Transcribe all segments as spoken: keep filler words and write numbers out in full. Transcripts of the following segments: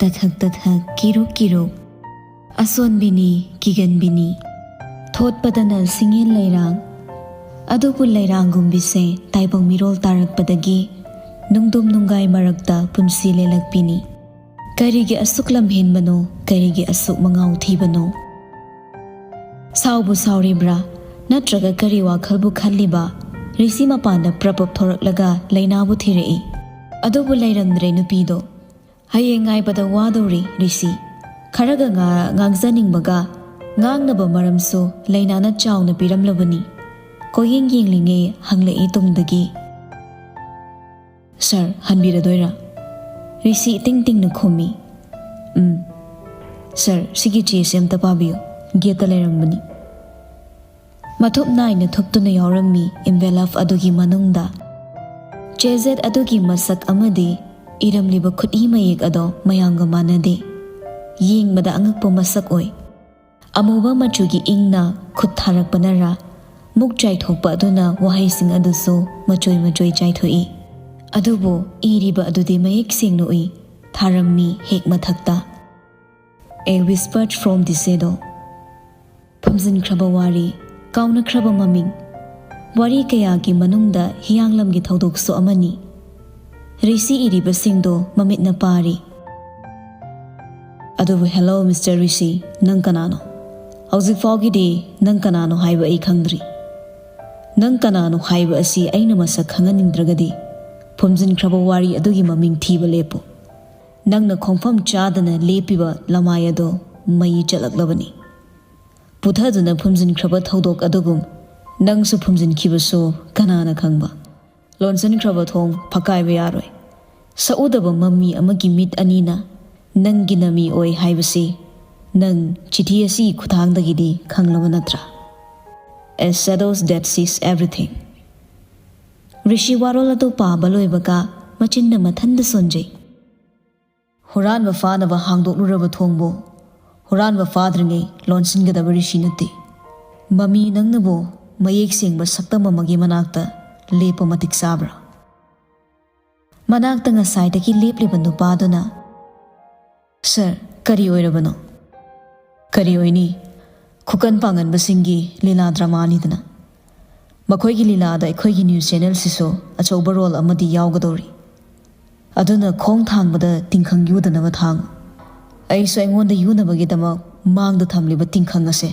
ꯇꯊꯛ ꯇꯊꯛ, ꯀꯤꯔꯨꯛ ꯀꯤꯔꯨꯛ, ꯑꯁꯣꯟꯕꯤꯅꯤ, ꯀꯤꯒꯟꯕꯤꯅꯤ꯫ ꯊꯣꯠꯄꯗꯅ ꯁꯤꯡꯌꯦꯟ ꯂꯩꯔꯥꯡ꯫ ꯑꯗꯨꯕꯨ ꯂꯩꯔꯥꯡꯒꯨꯝꯕꯤꯁꯦ ꯇꯥꯏꯕꯪ ꯃꯤꯔꯣꯜ ꯇꯥꯔꯛꯄꯗꯒꯤ ꯅꯨꯡꯗꯨꯝ ꯅꯨꯡꯒꯥꯏ ꯃꯔꯛꯇ ꯄꯨꯟꯁꯤ ꯂꯦꯜꯂꯛꯄꯤꯅꯤ꯫ ꯀꯔꯤꯒꯤ ꯑꯁꯨꯛ ꯂꯝꯍꯦꯟꯕꯅꯣ? ꯀꯔꯤꯒꯤ ꯑꯁꯨꯛ ꯃꯉꯥꯎ ꯊꯤꯕꯅꯣ? ꯁꯥꯎꯕꯨ ꯁꯥꯎꯔꯤꯕ꯭ꯔꯥ? ꯅꯠꯇ꯭ꯔꯒ ꯀꯔꯤ ꯋꯥꯈꯜꯕꯨ ꯈꯜꯂꯤꯕ? ꯔꯤꯁꯤ ꯃꯄꯥꯟꯗ ꯄ꯭ꯔꯞ ꯄ꯭ꯔꯞ ꯊꯣꯔꯛꯂꯒ ꯂꯩꯅꯥꯕꯨ ꯊꯤꯔꯛꯏ꯫ ꯑꯗꯨꯕꯨ ꯂꯩꯔꯝꯗ꯭ꯔꯦ ꯅꯨꯄꯤꯗꯣ꯫ ꯍꯌꯦꯡ ꯉꯥꯏꯕꯗ ꯋꯥꯗꯧꯔꯤ ꯔꯤꯁꯤ꯫ ꯈꯔꯒ ꯉꯥ-, ꯉꯥꯡꯖꯅꯤꯡꯕꯒ ꯉꯥꯡꯅꯕ ꯃꯔꯝꯁꯨ ꯂꯩꯅꯥꯅ ꯆꯥꯎꯅ ꯄꯤꯔꯝꯂꯕꯅꯤ꯫ ꯀꯣꯌꯦꯡ ꯌꯦꯡꯂꯤꯉꯩ ꯍꯪꯂꯛꯏ ꯇꯨꯡꯗꯒꯤ, "ꯁꯥꯔ, ꯍꯟꯕꯤꯔꯗꯣꯏꯔꯥ?" ꯔꯤꯁꯤ ꯏꯇꯤꯡ ꯇꯤꯡꯅ ꯈꯨꯝꯃꯤ, "ꯎꯝ꯫ ꯁꯥꯔ, ꯁꯤꯒꯤ ꯆꯦꯁꯦ ꯑꯝꯇ ꯄꯥꯕꯤꯌꯨ, ꯒꯦꯠꯇ ꯂꯩꯔꯝꯕꯅꯤ"꯫ ꯃꯊꯨꯞ ꯅꯥꯏꯅ ꯊꯨꯞꯇꯨꯅ ꯌꯥꯎꯔꯝꯃꯤ ꯏꯟꯚꯦꯂꯞ ꯑꯗꯨꯒꯤ ꯃꯅꯨꯡꯗ꯫ ꯆꯦꯖꯦꯠ ꯑꯗꯨꯒꯤ ꯃꯁꯛ ꯑꯃꯗꯤ ꯏꯔꯝꯂꯤꯕ ꯈꯨꯠꯏ ꯃꯌꯦꯛ ꯑꯗꯣ ꯃꯌꯥꯝꯒ ꯃꯥꯟꯅꯗꯦ꯫ ꯌꯦꯡꯕꯗ ꯑꯉꯛꯄ ꯃꯁꯛ ꯑꯣꯏ꯫ ꯑꯃꯨꯕ ꯃꯆꯨꯒꯤ ꯏꯪꯅ ꯈꯨꯠ ꯊꯥꯔꯛꯄꯅꯔꯥ, ꯃꯨꯛ ꯆꯥꯏꯊꯣꯛꯄ ꯑꯗꯨꯅ ꯋꯥꯍꯩꯁꯤꯡ ꯑꯗꯨꯁꯨ ꯃꯆꯣꯏ ꯃꯆꯣꯏ ꯆꯥꯏꯊꯣꯛꯏ꯫ ꯑꯗꯨꯕꯨ ꯏꯔꯤꯕ ꯑꯗꯨꯗꯤ ꯃꯌꯦꯛ ꯁꯦꯡꯅ ꯎꯏ, ꯊꯥꯔꯝꯃꯤ ꯍꯦꯛ ꯃꯊꯛꯇ꯫ "A whisper from the shadow"꯫ ꯐꯨꯝꯖꯤꯟꯈ꯭ꯔꯕ ꯋꯥꯔꯤ, ꯀꯥꯎꯅꯈ꯭ꯔꯕ ꯃꯃꯤꯡ꯫ ꯋꯥꯔꯤ ꯀꯌꯥꯒꯤ ꯃꯅꯨꯡꯗ ꯍꯤꯌꯥꯡꯂꯝꯒꯤ ꯊꯧꯗꯣꯛꯁꯨ ꯑꯃꯅꯤ꯫ ꯔꯤꯁꯤ ꯏꯔꯤꯕꯁꯤꯡꯗꯣ ꯃꯃꯤꯠꯅ ꯄꯥꯔꯤ꯫ ꯑꯗꯨꯕꯨ, "Hello, Mister ꯔꯤꯁꯤ, ꯅꯪ ꯀꯅꯥꯅꯣ? ꯍꯧꯖꯤꯛ ꯐꯥꯎꯒꯤꯗꯤ ꯅꯪ ꯀꯅꯥꯅꯣ ꯍꯥꯏꯕ ꯑꯩ ꯈꯪꯗ꯭ꯔꯤ꯫ ꯅꯪ ꯀꯅꯥꯅꯣ ꯍꯥꯏꯕ ꯑꯁꯤ ꯑꯩꯅ ꯃꯁꯛ ꯈꯪꯍꯟꯅꯤꯡꯗ꯭ꯔꯒꯗꯤ, ꯐꯨꯝꯖꯤꯟꯈ꯭ꯔꯕ ꯋꯥꯔꯤ ꯑꯗꯨꯒꯤ ꯃꯃꯤꯡ ꯊꯤꯕ ꯂꯦꯞꯄꯨ꯫ ꯅꯪꯅ ꯈꯣꯡꯐꯝ ꯆꯥꯗꯅ ꯂꯦꯞꯄꯤꯕ ꯂꯃꯥꯏ ꯑꯗꯣ ꯃꯩ ꯆꯠꯂꯛꯂꯕꯅꯤ꯫ ꯄꯨꯊꯗꯨꯅ ꯐꯨꯝꯖꯤꯟꯈ꯭ꯔꯕ ꯊꯧꯗꯣꯛ ꯑꯗꯨꯒꯨꯝ ꯅꯪꯁꯨ ꯐꯨꯝꯖꯤꯟꯈꯤꯕꯁꯨ ꯀꯅꯥꯅ ꯈꯪꯕ? ꯂꯣꯟꯁꯤꯟꯈ꯭ꯔꯕ ꯊꯣꯡ ꯐꯛꯀꯥꯏꯕ ꯌꯥꯔꯣꯏ꯫ ꯁꯛꯎꯗꯕ ꯃꯃꯤ ꯑꯃꯒꯤ ꯃꯤꯠ ꯑꯅꯤꯅ ꯅꯪꯒꯤ ꯅꯃꯤ ꯑꯣꯏ ꯍꯥꯏꯕꯁꯤ ꯅꯪ ꯆꯤꯊꯤ ꯑꯁꯤꯒꯤ ꯈꯨꯠꯊꯥꯡꯗꯒꯤꯗꯤ ꯈꯪꯂꯕ ꯅꯠꯇ꯭ꯔꯥ? A shadow that sees everything." ꯔꯤꯁꯤ ꯋꯥꯔꯣꯜ ꯑꯗꯨ ꯄꯥꯕ ꯂꯣꯏꯕꯒ ꯃꯆꯤꯟꯅ ꯃꯊꯟꯗ ꯁꯣꯟꯖꯩ꯫ ꯍꯨꯔꯥꯟꯕ ꯐꯥꯅꯕ ꯍꯥꯡꯗꯣꯛꯂꯨꯔꯕ ꯊꯣꯡꯕꯨ ꯍꯨꯔꯥꯟꯕ ꯐꯥꯗ꯭ꯔꯤꯉꯩ ꯂꯣꯟꯁꯤꯟꯒꯗꯕ ꯔꯤꯁꯤ ꯅꯠꯇꯦ꯫ ꯃꯃꯤ ꯅꯪꯅꯕꯨ ꯃꯌꯦꯛ ꯁꯦꯡꯕ ꯁꯛꯇꯝ ꯑꯃꯒꯤ ꯃꯅꯥꯛꯇ ꯂꯦꯞꯄ ꯃꯇꯤꯛ ꯆꯥꯕ꯭ꯔꯥ? ꯃꯅꯥꯛꯇ ꯉꯁꯥꯏꯗꯒꯤ ꯂꯦꯞꯂꯤꯕ ꯅꯨꯄꯥꯗꯨꯅ, "ꯁꯥꯔ, ꯀꯔꯤ ꯑꯣꯏꯔꯕꯅꯣ?" "ꯀꯔꯤ ꯑꯣꯏꯅꯤ? ꯈꯨꯀꯟ ꯄꯥꯡꯒꯟꯕꯁꯤꯡꯒꯤ ꯂꯤꯂꯥ ꯗ꯭ꯔꯃꯥꯅꯤꯗꯅ꯫ ꯃꯈꯣꯏꯒꯤ ꯂꯤꯂꯥꯗ ꯑꯩꯈꯣꯏꯒꯤ ꯅ꯭ꯌꯨꯁ ꯆꯦꯅꯦꯜꯁꯤꯁꯨ ꯑꯆꯧꯕ ꯔꯣꯜ ꯑꯃꯗꯤ ꯌꯥꯎꯒꯗꯧꯔꯤ꯫ ꯑꯗꯨꯅ ꯈꯣꯡ ꯊꯥꯡꯕꯗ ꯇꯤꯡꯈꯪ ꯌꯨꯗꯅꯕ ꯊꯥꯡꯉꯨ꯫ ꯑꯩꯁꯨ ꯑꯩꯉꯣꯟꯗ ꯌꯨꯅꯕꯒꯤꯗꯃꯛ ꯃꯥꯡꯗ ꯊꯝꯂꯤꯕ ꯇꯤꯡꯈꯪ ꯑꯁꯦ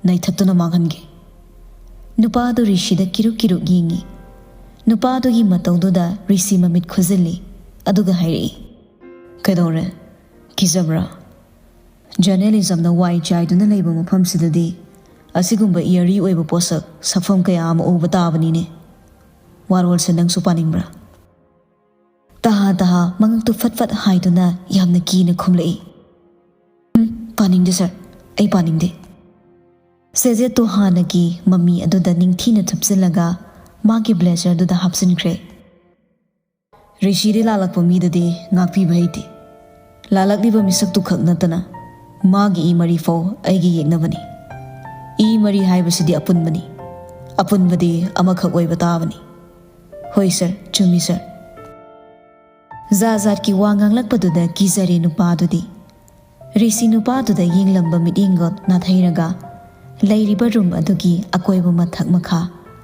ꯅꯩꯊꯠꯇꯨꯅ ꯃꯥꯡꯍꯟꯒꯦ꯫" ꯅꯨꯄꯥ ꯑꯗꯨ ꯔꯤꯁꯤꯗ ꯀꯤꯔꯨꯛ ꯀꯤꯔꯨꯛ ꯌꯦꯡꯉꯤ꯫ ꯅꯨꯄꯥ ꯑꯗꯨꯒꯤ ꯃꯇꯧꯗꯨꯗ ꯔꯤꯁꯤ ꯃꯃꯤꯠ ꯈꯨꯖꯤꯜꯂꯤ, ꯑꯗꯨꯒ ꯍꯥꯏꯔꯛꯏ, "ꯀꯩꯗꯧꯔꯦ? ꯀꯤꯖꯕ꯭ꯔꯥ? ꯖꯔꯅꯦꯂꯤꯖꯝꯅ ꯋꯥꯏ ꯆꯥꯏꯗꯨꯅ ꯂꯩꯕ ꯃꯐꯝꯁꯤꯗꯗꯤ ꯑꯁꯤꯒꯨꯝꯕ ꯏꯌꯥꯔꯤ ꯑꯣꯏꯕ ꯄꯣꯠꯁꯛ ꯁꯛꯐꯝ ꯀꯌꯥ ꯑꯃ ꯎꯕ ꯇꯥꯕꯅꯤꯅꯦ꯫ ꯋꯥꯔꯣꯜꯁꯦ ꯅꯪꯁꯨ ꯄꯥꯅꯤꯡꯕ꯭ꯔꯥ?" ꯇꯍꯥ ꯇꯍꯥ ꯃꯉꯛꯇꯨ ꯐꯠ ꯐꯠ ꯍꯥꯏꯗꯨꯅ ꯌꯥꯝꯅ ꯀꯤꯅ ꯈꯨꯝꯂꯛꯏ, "ꯎꯝ, ꯄꯥꯅꯤꯡꯗꯦ ꯁꯥꯔ, ꯑꯩ ꯄꯥꯅꯤꯡꯗꯦ꯫" ꯁꯦꯖꯦꯠꯇꯨ ꯍꯥꯟꯅꯒꯤ ꯃꯃꯤ ꯑꯗꯨꯗ ꯅꯤꯡꯊꯤꯅ ꯊꯨꯞꯆꯤꯜꯂꯒ ꯃꯥꯒꯤ ꯕ꯭ꯂꯦꯖꯔꯗꯨꯗ ꯍꯥꯞꯆꯤꯟꯈ꯭ꯔꯦ꯫ ꯔꯤꯁꯤꯗꯤ ꯂꯥꯜꯂꯛꯄ ꯃꯤꯗꯗꯤ ꯉꯥꯛꯄꯤꯕ ꯍꯩꯇꯦ꯫ ꯂꯥꯜꯂꯛꯂꯤꯕ ꯃꯤꯁꯛꯇꯨ ꯈꯛ ꯅꯠꯇꯅ ꯃꯥꯒꯤ ꯏ ꯃꯔꯤ ꯐꯥꯎ ꯑꯩꯒꯤ ꯌꯦꯛꯅꯕꯅꯤ꯫ ꯏ ꯃꯔꯤ ꯍꯥꯏꯕꯁꯤꯗꯤ ꯑꯄꯨꯟꯕꯅꯤ꯫ ꯑꯄꯨꯟꯕꯗꯤ ꯑꯃꯈꯛ ꯑꯣꯏꯕ ꯇꯥꯕꯅꯤ꯫ ꯍꯣꯏ ꯁꯥꯔ, ꯆꯨꯝꯃꯤ ꯁꯥꯔ꯫ ꯖꯥꯠ ꯖꯥꯠꯀꯤ ꯋꯥ ꯉꯥꯡꯂꯛꯄꯗꯨꯗ ꯀꯤꯖꯔꯦ ꯅꯨꯄꯥꯗꯨꯗꯤ꯫ ꯔꯤꯁꯤ ꯅꯨꯄꯥꯗꯨꯗ ꯌꯦꯡꯂꯝꯕ ꯃꯤꯠꯌꯦꯡꯒ ꯅꯥꯊꯩꯔꯒ ꯂꯩꯔꯤꯕ ꯔꯨꯝ ꯑꯗꯨꯒꯤ ꯑꯀꯣꯏꯕ ꯃꯊꯛ ꯃꯈꯥ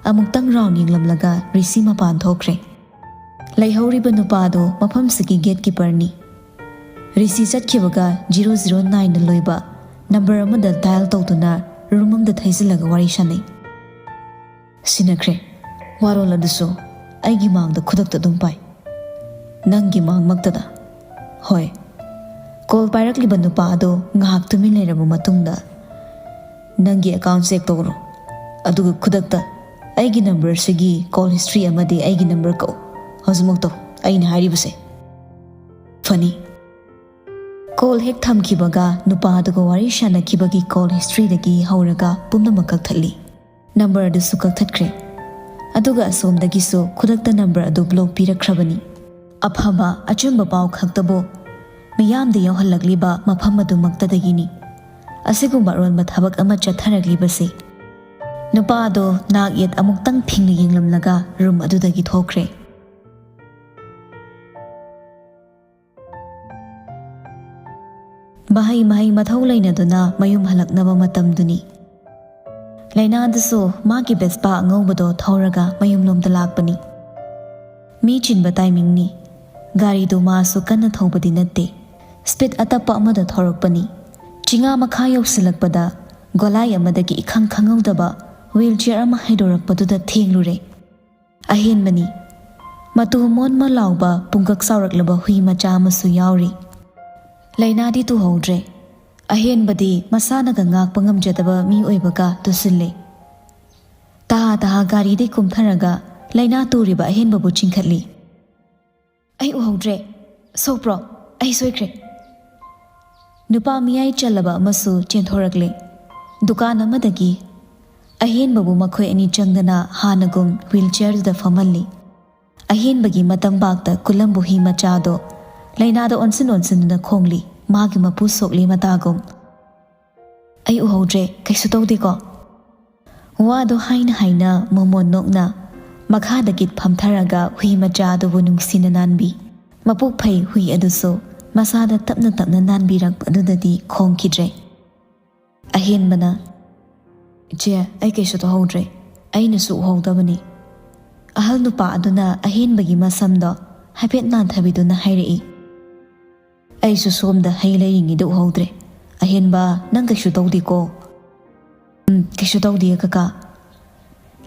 ꯑꯃꯨꯛꯇꯪ ꯔꯥꯎꯟ ꯌꯦꯡꯂꯝꯂꯒ ꯔꯤꯁꯤ ꯃꯄꯥꯟ ꯊꯣꯛꯈ꯭ꯔꯦ꯫ ꯂꯩꯍꯧꯔꯤꯕ ꯅꯨꯄꯥꯗꯨ ꯃꯐꯝꯁꯤꯒꯤ ꯒꯦꯠ ꯀꯤꯄꯔꯅꯤ꯫ ꯔꯤꯁꯤ ꯆꯠꯈꯤꯕꯒ ꯖꯤꯔꯣ ꯖꯤꯔꯣ ꯅꯥꯏꯟꯗ ꯂꯣꯏꯕ ꯅꯝꯕꯔ ꯑꯃꯗ ꯗꯥꯏꯜ ꯇꯧꯗꯨꯅ ꯔꯨꯝ ꯑꯃꯗ ꯊꯩꯖꯤꯜꯂꯒ ꯋꯥꯔꯤ ꯁꯥꯟꯅꯩ꯫ ꯁꯤꯟꯅꯈ꯭ꯔꯦ꯫ ꯋꯥꯔꯣꯜ ꯑꯗꯨꯁꯨ ꯑꯩꯒꯤ ꯃꯥꯡꯗ ꯈꯨꯗꯛꯇ ꯑꯗꯨꯝ ꯄꯥꯏ꯫ ꯅꯪꯒꯤ ꯃꯥꯡꯃꯛꯇꯗ꯫ ꯍꯣꯏ꯫ ꯀꯣꯜ ꯄꯥꯏꯔꯛꯂꯤꯕ ꯅꯨꯄꯥ ꯑꯗꯨ ꯉꯥꯏꯍꯥꯛ ꯇꯨꯃꯤꯟ ꯂꯩꯔꯕ ꯃꯇꯨꯡꯗ, "ꯅꯪꯒꯤ ꯑꯦꯀꯥꯎꯟ ꯆꯦꯛ ꯇꯧꯔꯣ꯫ ꯑꯗꯨꯒ ꯈꯨꯗꯛꯇ ꯑꯩꯒꯤ ꯅꯝꯕꯔꯁꯤꯒꯤ ꯀꯣꯜ ꯍꯤꯁꯇ꯭ꯔꯤ ꯑꯃꯗꯤ ꯑꯩꯒꯤ ꯅꯝꯕꯔ ꯀꯛꯎ꯫ ꯍꯧꯖꯤꯛꯃꯛ ꯇꯧ, ꯑꯩꯅ ꯍꯥꯏꯔꯤꯕꯁꯦ꯫" ꯐꯅꯤ꯫ ꯀꯣꯜ ꯍꯦꯛ ꯊꯝꯈꯤꯕꯒ ꯅꯨꯄꯥ ꯑꯗꯨꯒ ꯋꯥꯔꯤ ꯁꯥꯟꯅꯈꯤꯕꯒꯤ ꯀꯣꯜ ꯍꯤꯁꯇ꯭ꯔꯤꯗꯒꯤ ꯍꯧꯔꯒ ꯄꯨꯝꯅꯃꯛ ꯀꯛꯊꯠꯂꯤ꯫ ꯅꯝꯕꯔ ꯑꯗꯨꯁꯨ ꯀꯛꯊꯠꯈ꯭ꯔꯦ꯫ ꯑꯗꯨꯒ ꯑꯁꯣꯝꯗꯒꯤꯁꯨ ꯈꯨꯗꯛꯇ ꯅꯝꯕꯔ ꯑꯗꯨ ꯕ꯭ꯂꯣꯛ ꯄꯤꯔꯛꯈ꯭ꯔꯕꯅꯤ꯫ ꯑꯐꯕ, ꯑꯆꯨꯝꯕ ꯄꯥꯎ ꯈꯛꯇꯕꯨ ꯃꯤꯌꯥꯝꯗ ꯌꯧꯍꯜꯂꯛꯂꯤꯕ ꯃꯐꯝ ꯑꯗꯨꯃꯛꯇꯗꯒꯤꯅꯤ ꯑꯁꯤꯒꯨꯝꯕ ꯑꯔꯣꯟꯕ ꯊꯕꯛ ꯑꯃ ꯆꯠꯊꯔꯛꯂꯤꯕꯁꯤ꯫ ꯅꯨꯄꯥ ꯑꯗꯣ ꯅꯥꯛ ꯌꯦꯠ ꯑꯃꯨꯛꯇꯪ ꯐꯤꯡꯅ ꯌꯦꯡꯂꯝꯂꯒ ꯔꯨꯝ ꯑꯗꯨꯗꯒꯤ ꯊꯣꯛꯈ꯭ꯔꯦ꯫ ꯃꯍꯩ ꯃꯍꯩ ꯃꯊꯧ ꯂꯩꯅꯗꯨꯅ ꯃꯌꯨꯝ ꯍꯜꯂꯛꯅꯕ ꯃꯇꯝꯗꯨꯅꯤ꯫ ꯂꯥꯏꯅꯥꯗꯨꯁꯨ ꯃꯥꯒꯤ ꯕꯦꯁꯄꯥ ꯑꯉꯧꯕꯗꯣ ꯊꯧꯔꯒ ꯃꯌꯨꯝꯂꯣꯝꯗ ꯂꯥꯛꯄꯅꯤ꯫ ꯃꯤ ꯆꯤꯟꯕ ꯇꯥꯏꯃꯤꯡꯅꯤ꯫ ꯒꯥꯔꯤꯗꯨ ꯃꯥꯁꯨ ꯀꯟꯅ ꯊꯧꯕꯗꯤ ꯅꯠꯇꯦ, ꯁ꯭ꯄꯤꯗ ꯑꯇꯞꯄ ꯑꯃꯗ ꯊꯧꯔꯛꯄꯅꯤ꯫ ꯆꯤꯉꯥ ꯃꯈꯥ ꯌꯧꯁꯤꯜꯂꯛꯄꯗ ꯒꯣꯂꯥꯏ ꯑꯃꯗꯒꯤ ꯏꯈꯪ ꯈꯪꯍꯧꯗꯕ ꯋꯤꯜ ꯆꯤꯌꯔ ꯑꯃ ꯍꯩꯗꯣꯔꯛꯄꯗꯨꯗ ꯊꯦꯡꯂꯨꯔꯦ꯫ ꯑꯍꯦꯟꯕꯅꯤ꯫ ꯃꯇꯨ ꯃꯣꯟ ꯃꯣꯟ ꯂꯥꯎꯕ ꯄꯨꯡꯀꯛ ꯆꯥꯎꯔꯛꯂꯕ ꯍꯨꯏ ꯃꯆꯥ ꯑꯃꯁꯨ ꯌꯥꯎꯔꯤ꯫ ꯂꯥꯏꯅꯥꯗꯤ ꯇꯨꯍꯧꯗ꯭ꯔꯦ꯫ ꯑꯍꯦꯟꯕꯗꯤ ꯃꯁꯥꯅꯒ ꯉꯥꯛꯄ ꯉꯝꯖꯗꯕ ꯃꯤ ꯑꯣꯏꯕꯒ ꯇꯨꯁꯤꯜꯂꯦ꯫ ꯇꯍꯥ ꯇꯍꯥ ꯒꯥꯔꯤꯗꯩ ꯀꯨꯝꯊꯔꯒ ꯂꯥꯏꯅꯥ ꯇꯨꯔꯤꯕ ꯑꯍꯦꯟꯕꯕꯨ ꯆꯤꯡꯈꯠꯂꯤ꯫ "ꯑꯩ ꯎꯍꯧꯗ꯭ꯔꯦ꯫ ꯁꯣꯛꯄ꯭ꯔꯣ? ꯑꯩ ꯁꯣꯏꯈ꯭ꯔꯦ꯫" ꯅꯨꯄꯥ ꯃꯤꯌꯥꯏ ꯆꯜꯂꯕ ꯑꯃꯁꯨ ꯆꯦꯟꯊꯣꯔꯛꯂꯦ꯫ ꯗꯨꯀꯥꯟ ꯑꯃꯗꯒꯤ꯫ ꯑꯍꯦꯟꯕꯕꯨ ꯃꯈꯣꯏ ꯑꯅꯤ ꯆꯪꯗꯅ ꯍꯥꯟꯅꯒꯨꯝ ꯋꯤꯜ ꯆꯤꯌꯔꯗꯨꯗ ꯐꯝꯍꯜꯂꯤ꯫ ꯑꯍꯦꯟꯕꯒꯤ ꯃꯇꯝꯕꯥꯛꯇ ꯀꯨꯂꯝꯕꯨ ꯍꯤ ꯃꯆꯥꯗꯣ ꯂꯥꯏꯅꯥꯗ ꯑꯣꯟꯁꯤꯟ ꯑꯣꯟꯁꯤꯟꯗꯨꯅ ꯈꯣꯡꯂꯤ꯫ ꯃꯥꯒꯤ ꯃꯄꯨ ꯁꯣꯛꯂꯤ ꯃꯇꯥꯒꯨꯝ꯫ "ꯑꯩ ꯎꯍꯧꯗ꯭ꯔꯦ, ꯀꯩꯁꯨ ꯇꯧꯗꯦꯀꯣ?" ꯋꯥꯗꯣ ꯍꯥꯏꯅ ꯍꯥꯏꯅ ꯃꯣꯃꯣꯟ ꯅꯣꯛꯅ ꯃꯈꯥꯗ ꯀꯤꯠ ꯐꯝꯊꯔꯒ ꯍꯨꯏ ꯃꯆꯥ ꯑꯗꯨꯕꯨ ꯅꯨꯡꯁꯤꯅ ꯅꯥꯟꯕꯤ꯫ ꯃꯄꯨꯛ ꯐꯩ ꯍꯨꯏ ꯑꯗꯨꯁꯨ ꯃꯁꯥꯗ ꯇꯞꯅ ꯇꯞꯅ ꯅꯥꯟꯕꯤꯔꯛꯄꯗꯨꯗꯗꯤ ꯈꯣꯡꯈꯤꯗ꯭ꯔꯦ꯫ ꯑꯍꯦꯟꯕꯅ, "ꯏꯆꯦ, ꯑꯩ ꯀꯩꯁꯨ ꯇꯧꯍꯧꯗ꯭ꯔꯦ꯫ ꯑꯩꯅꯁꯨ ꯎꯍꯧꯗꯕꯅꯤ꯫" ꯑꯍꯜ ꯅꯨꯄꯥ ꯑꯗꯨꯅ ꯑꯍꯦꯟꯕꯒꯤ ꯃꯁꯝꯗꯣ ꯍꯥꯏꯐꯦꯠ ꯅꯥꯟꯊꯕꯤꯗꯨꯅ ꯍꯥꯏꯔꯛꯏ꯫ "ꯑꯩꯁꯨ ꯁꯣꯝꯗ ꯍꯩ ꯂꯩꯔꯤꯉꯩꯗ ꯎꯍꯧꯗ꯭ꯔꯦ꯫ ꯑꯍꯦꯟꯕ, ꯅꯪ ꯀꯩꯁꯨ ꯇꯧꯗꯦꯀꯣ?" "ꯎꯝ, ꯀꯩꯁꯨ ꯇꯧꯗꯤꯌꯦ ꯀꯀꯥ꯫"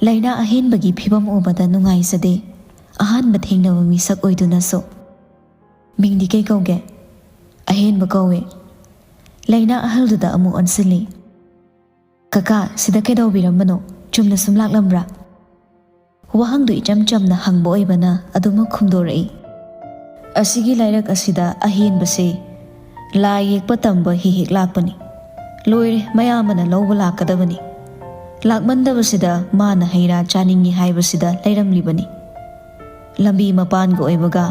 ꯂꯥꯏꯅꯥ ꯑꯍꯦꯟꯕꯒꯤ ꯐꯤꯕꯝ ꯎꯕꯗ ꯅꯨꯡꯉꯥꯏꯖꯗꯦ꯫ ꯑꯍꯥꯟꯕ ꯊꯦꯡꯅꯕ ꯃꯤꯁꯛ ꯑꯣꯏꯗꯨꯅꯁꯨ꯫ "ꯃꯤꯡꯗꯤ ꯀꯩ ꯀꯧꯒꯦ?" "ꯑꯍꯦꯟꯕ ꯀꯧꯋꯦ꯫" ꯂꯥꯏꯅꯥ ꯑꯍꯜꯗꯨꯗ ꯑꯃꯨꯛ ꯑꯣꯟꯁꯤꯜꯂꯤ꯫ "ꯀꯀꯥ, ꯁꯤꯗ ꯀꯩꯗꯧꯕꯤꯔꯝꯕꯅꯣ? ꯆꯨꯝꯅ ꯁꯨꯝ ꯂꯥꯛꯂꯝꯕ꯭ꯔꯥ?" ꯋꯥꯍꯪꯗꯨ ꯏꯆꯝ ꯆꯝꯅ ꯍꯪꯕ ꯑꯣꯏꯕꯅ ꯑꯗꯨꯃꯛ ꯈꯨꯝꯗꯣꯔꯛꯏ꯫ "ꯑꯁꯤꯒꯤ ꯂꯥꯏꯔꯛ ꯑꯁꯤꯗ ꯑꯍꯦꯟꯕꯁꯦ ꯂꯥꯏ ꯌꯦꯛꯄ ꯇꯝꯕ ꯍꯦꯛ ꯍꯦꯛ ꯂꯥꯛꯄꯅꯤ꯫ ꯂꯣꯏꯔꯦ, ꯃꯌꯥꯝ ꯑꯃꯅ ꯂꯧꯕ ꯂꯥꯛꯀꯗꯕꯅꯤ꯫ ꯂꯥꯛꯃꯟꯗꯕꯁꯤꯗ ꯃꯥꯅ ꯍꯩ ꯔꯥ ꯆꯥꯅꯤꯡꯉꯤ ꯍꯥꯏꯕꯁꯤꯗ ꯂꯩꯔꯝꯂꯤꯕꯅꯤ꯫ ꯂꯝꯕꯤ ꯃꯄꯥꯟꯒ ꯑꯣꯏꯕꯒ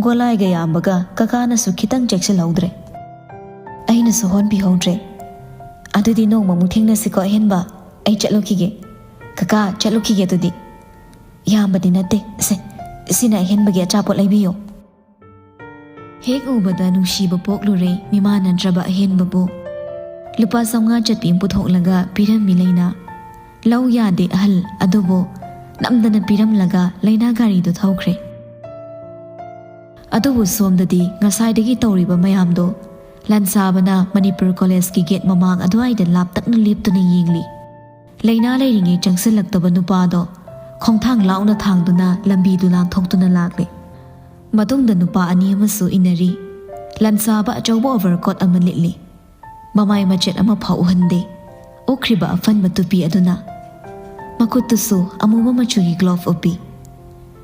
ꯒꯣꯂꯥꯏꯒ ꯌꯥꯝꯕꯒ ꯀꯀꯥꯅꯁꯨ ꯈꯤꯇꯪ ꯆꯦꯛꯁꯤꯜꯍꯧꯗ꯭ꯔꯦ꯫ ꯑꯩꯅꯁꯨ ꯍꯣꯟꯕꯤꯍꯧꯗ꯭ꯔꯦ꯫ ꯑꯗꯨꯗꯤ ꯅꯣꯡꯃꯃꯨꯛ ꯊꯦꯡꯅꯁꯤꯀꯣ ꯑꯍꯦꯟꯕ꯫ ꯑꯩ ꯆꯠꯂꯨꯈꯤꯒꯦ꯫ ꯀꯀꯥ, ꯆꯠꯂꯨꯈꯤꯒꯦ ꯑꯗꯨꯗꯤ꯫" "ꯌꯥꯝꯕꯗꯤ ꯅꯠꯇꯦ꯫ ꯁꯦ, ꯁꯤꯅ ꯑꯍꯦꯟꯕꯒꯤ ꯑꯆꯥꯄꯣꯠ ꯂꯩꯕꯤꯌꯨ꯫" ꯍꯦꯛ ꯎꯕꯗ ꯅꯨꯡꯁꯤꯕ ꯄꯣꯛꯂꯨꯔꯦ ꯃꯤꯃꯥꯟꯅꯗ꯭ꯔꯕ ꯑꯍꯦꯟꯕꯕꯨ꯫ ꯂꯨꯄꯥ ꯆꯥꯝꯃꯉꯥ ꯆꯠꯄꯤ ꯑꯃ ꯄꯨꯊꯣꯛꯂꯒ ꯄꯤꯔꯝꯃꯤ ꯂꯩꯅꯥ꯫ ꯂꯧ ꯌꯥꯗꯦ ꯑꯍꯜ, ꯑꯗꯨꯕꯨ ꯅꯝꯗꯅ ꯄꯤꯔꯝꯂꯒ ꯂꯩꯅꯥ ꯒꯥꯔꯤꯗꯨ ꯊꯧꯈ꯭ꯔꯦ꯫ ꯑꯗꯨꯕꯨ ꯁꯣꯝꯗꯗꯤ ꯉꯁꯥꯏꯗꯒꯤ ꯇꯧꯔꯤꯕ ꯃꯌꯥꯝꯗꯣ ꯂꯟꯁꯥꯕꯅ ꯃꯅꯤꯄꯨꯔ ꯀꯣꯂꯦꯖꯀꯤ ꯒꯦꯠ ꯃꯃꯥꯡ ꯑꯗꯨꯋꯥꯏꯗ ꯂꯥꯞꯇꯛꯅ ꯂꯦꯞꯇꯨꯅ ꯌꯦꯡꯂꯤ꯫ ꯂꯩꯅꯥ ꯂꯩꯔꯤꯉꯩ ꯆꯪꯁꯤꯜꯂꯛꯇꯕ ꯅꯨꯄꯥꯗꯣ ꯈꯣꯡꯊꯥꯡ ꯂꯥꯎꯅ ꯊꯥꯡꯗꯨꯅ ꯂꯝꯕꯤꯗꯨ ꯂꯥꯟꯊꯣꯛꯇꯨꯅ ꯂꯥꯛꯂꯦ꯫ ꯃꯇꯨꯡꯗ ꯅꯨꯄꯥ ꯑꯅꯤ ꯑꯃꯁꯨ ꯏꯟꯅꯔꯤ꯫ ꯂꯟꯁꯥꯕ ꯑꯆꯧꯕ ꯑꯣꯚꯔꯀꯣꯠ ꯑꯃ ꯂꯤꯠꯂꯤ꯫ ꯃꯃꯥꯏ ꯃꯆꯦꯠ ꯑꯃ ꯐꯥꯎ ꯎꯍꯟꯗꯦ꯫ ꯎꯞꯈ꯭ꯔꯤꯕ ꯑꯐꯟꯕ ꯇꯨꯄꯤ ꯑꯗꯨꯅ꯫ ꯃꯈꯨꯠꯇꯨꯁꯨ ꯑꯃꯨꯕ ꯃꯆꯨꯒꯤ ꯒ꯭ꯂꯣꯚ ꯎꯞꯄꯤ꯫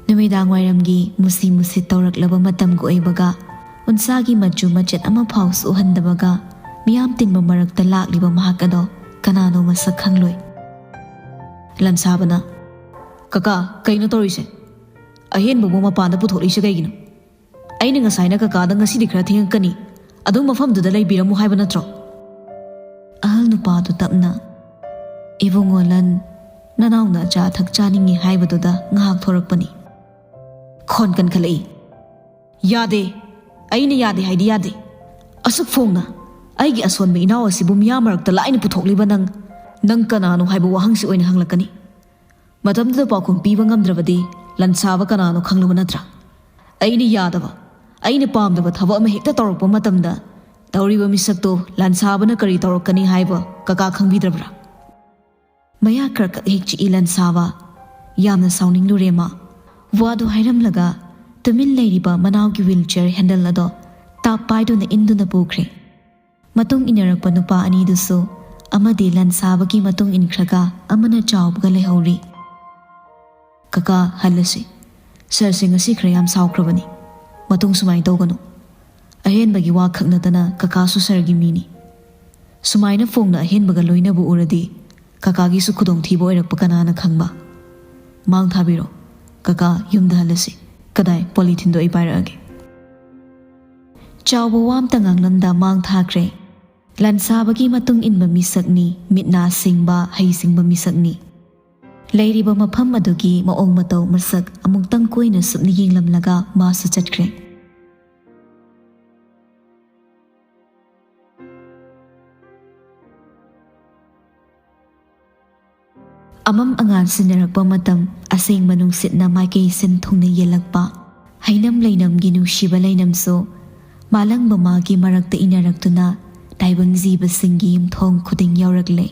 ꯅꯨꯃꯤꯗꯥꯡ ꯋꯥꯏꯔꯝꯒꯤ ꯃꯨꯁꯤ ꯃꯨꯁꯤꯠ ꯇꯧꯔꯛꯂꯕ ꯃꯇꯝꯒ ꯑꯣꯏꯕꯒ, ꯎꯟꯁꯥꯒꯤ ꯃꯆꯨ ꯃꯆꯦꯠ ꯑꯃ ꯐꯥꯎꯁꯨ ꯎꯍꯟꯗꯕꯒ, ꯃꯤꯌꯥꯝ ꯇꯤꯟꯕ ꯃꯔꯛꯇ ꯂꯥꯛꯂꯤꯕ ꯃꯍꯥꯛ ꯑꯗꯣ ꯀꯅꯥꯅꯣ ꯃꯁꯛ ꯈꯪꯂꯣꯏ꯫ ꯂꯟꯁꯥꯕꯅ, "ꯀꯀꯥ, ꯀꯩꯅꯣ ꯇꯧꯔꯤꯁꯦ? ꯑꯍꯦꯟꯕꯕꯨ ꯃꯄꯥꯟꯗ ꯄꯨꯊꯣꯛꯂꯤꯁꯦ ꯀꯩꯒꯤꯅꯣ? ꯑꯩꯅ ꯉꯁꯥꯏꯅ ꯀꯀꯥꯗ ꯉꯁꯤꯗꯤ ꯈꯔ ꯊꯦꯡꯉꯛꯀꯅꯤ, ꯑꯗꯨꯝ ꯃꯐꯝꯗꯨꯗ ꯂꯩꯕꯤꯔꯝꯃꯨ ꯍꯥꯏꯕ ꯅꯠꯇ꯭ꯔꯣ?" ꯑꯍꯜ ꯅꯨꯄꯥꯗꯨ ꯇꯞꯅ, "ꯏꯕꯨꯡꯉꯣ ꯂꯟ, ꯅꯅꯥꯎꯅ ꯑꯆꯥ ꯑꯊꯛ ꯆꯥꯅꯤꯡꯉꯤ ꯍꯥꯏꯕꯗꯨꯗ ꯉꯥꯏꯍꯥꯛ ꯊꯣꯔꯛꯄꯅꯤ"꯫ ꯈꯣꯟ ꯀꯟꯈꯠꯂꯛꯏ꯫ "ꯌꯥꯗꯦ, ꯑꯩꯅ ꯌꯥꯗꯦ ꯍꯥꯏꯗꯤ ꯌꯥꯗꯦ꯫ ꯑꯁꯨꯛ ꯐꯣꯡꯅ ꯑꯩꯒꯤ ꯑꯁꯣꯟꯕ ꯏꯅꯥꯎ ꯑꯁꯤꯕꯨ ꯃꯤꯌꯥꯝ ꯃꯔꯛꯇ ꯂꯥꯏꯅ ꯄꯨꯊꯣꯛꯂꯤꯕ ꯅꯪ, ꯅꯪ ꯀꯅꯥꯅꯣ ꯍꯥꯏꯕ ꯋꯥꯍꯪꯁꯤ ꯑꯣꯏꯅ ꯍꯪꯂꯛꯀꯅꯤ꯫ ꯃꯇꯝꯗꯨꯗ ꯄꯥꯎꯈꯨꯝ ꯄꯤꯕ ꯉꯝꯗ꯭ꯔꯕꯗꯤ ꯂꯟꯁꯥꯕ ꯀꯅꯥꯅꯣ ꯈꯪꯂꯕ ꯅꯠꯇ꯭ꯔꯥ? ꯑꯩꯅ ꯌꯥꯗꯕ, ꯑꯩꯅ ꯄꯥꯝꯗꯕ ꯊꯕꯛ ꯑꯃ ꯍꯦꯛꯇ ꯇꯧꯔꯛꯄ ꯃꯇꯝꯗ ꯇꯧꯔꯤꯕ ꯃꯤꯁꯛꯇꯣ ꯂꯟꯁꯥꯕꯅ ꯀꯔꯤ ꯇꯧꯔꯛꯀꯅꯤ ꯍꯥꯏꯕ ꯀꯀꯥ ꯈꯪꯕꯤꯗ꯭ꯔꯕ꯭ꯔꯥ?" ꯃꯌꯥ ꯈꯔ ꯈꯛ ꯍꯦꯛ ꯆꯤꯛꯏ ꯂꯟꯁꯥꯕ꯫ ꯌꯥꯝꯅ ꯁꯥꯎꯅꯤꯡꯂꯨꯔꯦ ꯃꯥ꯫ ꯋꯥꯗꯨ ꯍꯥꯏꯔꯝꯂꯒ ꯇꯨꯃꯤꯟ ꯂꯩꯔꯤꯕ ꯃꯅꯥꯎꯒꯤ ꯋꯤꯜ ꯆꯤꯌꯔ ꯍꯦꯟꯗꯜ ꯑꯗꯣ ꯇꯥꯞ ꯄꯥꯏꯗꯨꯅ ꯏꯟꯗꯨꯅ ꯄꯨꯈ꯭ꯔꯦ꯫ ꯃꯇꯨꯡ ꯏꯟꯅꯔꯛꯄ ꯅꯨꯄꯥ ꯑꯅꯤꯗꯨꯁꯨ ꯑꯃꯗꯤ ꯂꯟꯁꯥꯕꯒꯤ ꯃꯇꯨꯡ ꯏꯟꯈ꯭ꯔꯒ ꯑꯃꯅ ꯆꯥꯎꯕꯒ ꯂꯩꯍꯧꯔꯤ꯫ "ꯀꯀꯥ, ꯍꯜꯂꯁꯤ꯫ ꯁꯥꯔꯁꯦ ꯉꯁꯤ ꯈꯔ ꯌꯥꯝ ꯁꯥꯎꯈ꯭ꯔꯕꯅꯤ꯫ ꯃꯇꯨꯡ ꯁꯨꯃꯥꯏꯅ ꯇꯧꯒꯅꯨ꯫ ꯑꯍꯦꯟꯕꯒꯤ ꯋꯥ ꯈꯛ ꯅꯠꯇꯅ ꯀꯀꯥꯁꯨ ꯁꯥꯔꯒꯤ ꯃꯤꯅꯤ꯫ ꯁꯨꯃꯥꯏꯅ ꯐꯣꯡꯅ ꯑꯍꯦꯟꯕꯒ ꯂꯣꯏꯅꯕ ꯎꯔꯗꯤ ꯀꯀꯥꯒꯤꯁꯨ ꯈꯨꯗꯣꯡꯊꯤꯕ ꯑꯣꯏꯔꯛꯄ ꯀꯅꯥꯅ ꯈꯪꯕ? ꯃꯥꯡ ꯊꯥꯕꯤꯔꯣ꯫ ꯀꯀꯥ, ꯌꯨꯝꯗ ꯍꯜꯂꯁꯤ꯫ ꯀꯗꯥꯏ? ꯄꯣꯂꯤꯊꯤꯟꯗꯣ ꯑꯩ ꯄꯥꯏꯔꯛꯑꯒꯦ"꯫ ꯆꯥꯎꯕ ꯋꯥ ꯑꯝꯇ ꯉꯥꯡꯂꯝꯗ ꯃꯥꯡ ꯊꯥꯈ꯭ꯔꯦ꯫ ꯂꯟꯁꯥꯕꯒꯤ ꯃꯇꯨꯡ ꯏꯟꯕ ꯃꯤꯁꯛꯅꯤ, ꯃꯤꯠ ꯅꯥ ꯁꯤꯡꯕ, ꯍꯩꯁꯤꯡꯕ ꯃꯤꯁꯛꯅꯤ꯫ ꯂꯩꯔꯤꯕ ꯃꯐꯝ ꯑꯗꯨꯒꯤ ꯃꯑꯣꯡ ꯃꯇꯧ ꯃꯁꯛ ꯑꯃꯨꯛꯇꯪ ꯀꯣꯏꯅ ꯁꯨꯞꯅ ꯌꯦꯡꯂꯝꯂꯒ ꯃꯥꯁꯨ ꯆꯠꯈ꯭ꯔꯦ꯫ ꯑꯃꯝ ꯑꯉꯥꯟ ꯁꯤꯟꯅꯔꯛꯄ ꯃꯇꯝ, ꯑꯁꯦꯡꯕ ꯅꯨꯡꯁꯤꯠꯅ ꯃꯥꯏꯀꯩ ꯁꯤꯟ ꯊꯨꯡꯅ ꯌꯦꯜꯂꯛꯄ, ꯍꯩꯅꯝ ꯂꯩꯅꯝꯒꯤ ꯅꯨꯡꯁꯤꯕ ꯂꯩꯅꯝꯁꯨ ꯃꯥꯂꯪꯕ ꯃꯥꯒꯤ ꯃꯔꯛꯇ ꯏꯟꯅꯔꯛꯇꯨꯅ ꯇꯥꯏꯕꯪ ꯖꯤꯕꯁꯤꯡꯒꯤ ꯌꯨꯝꯊꯣꯡ ꯈꯨꯗꯤꯡ ꯌꯧꯔꯛꯂꯦ꯫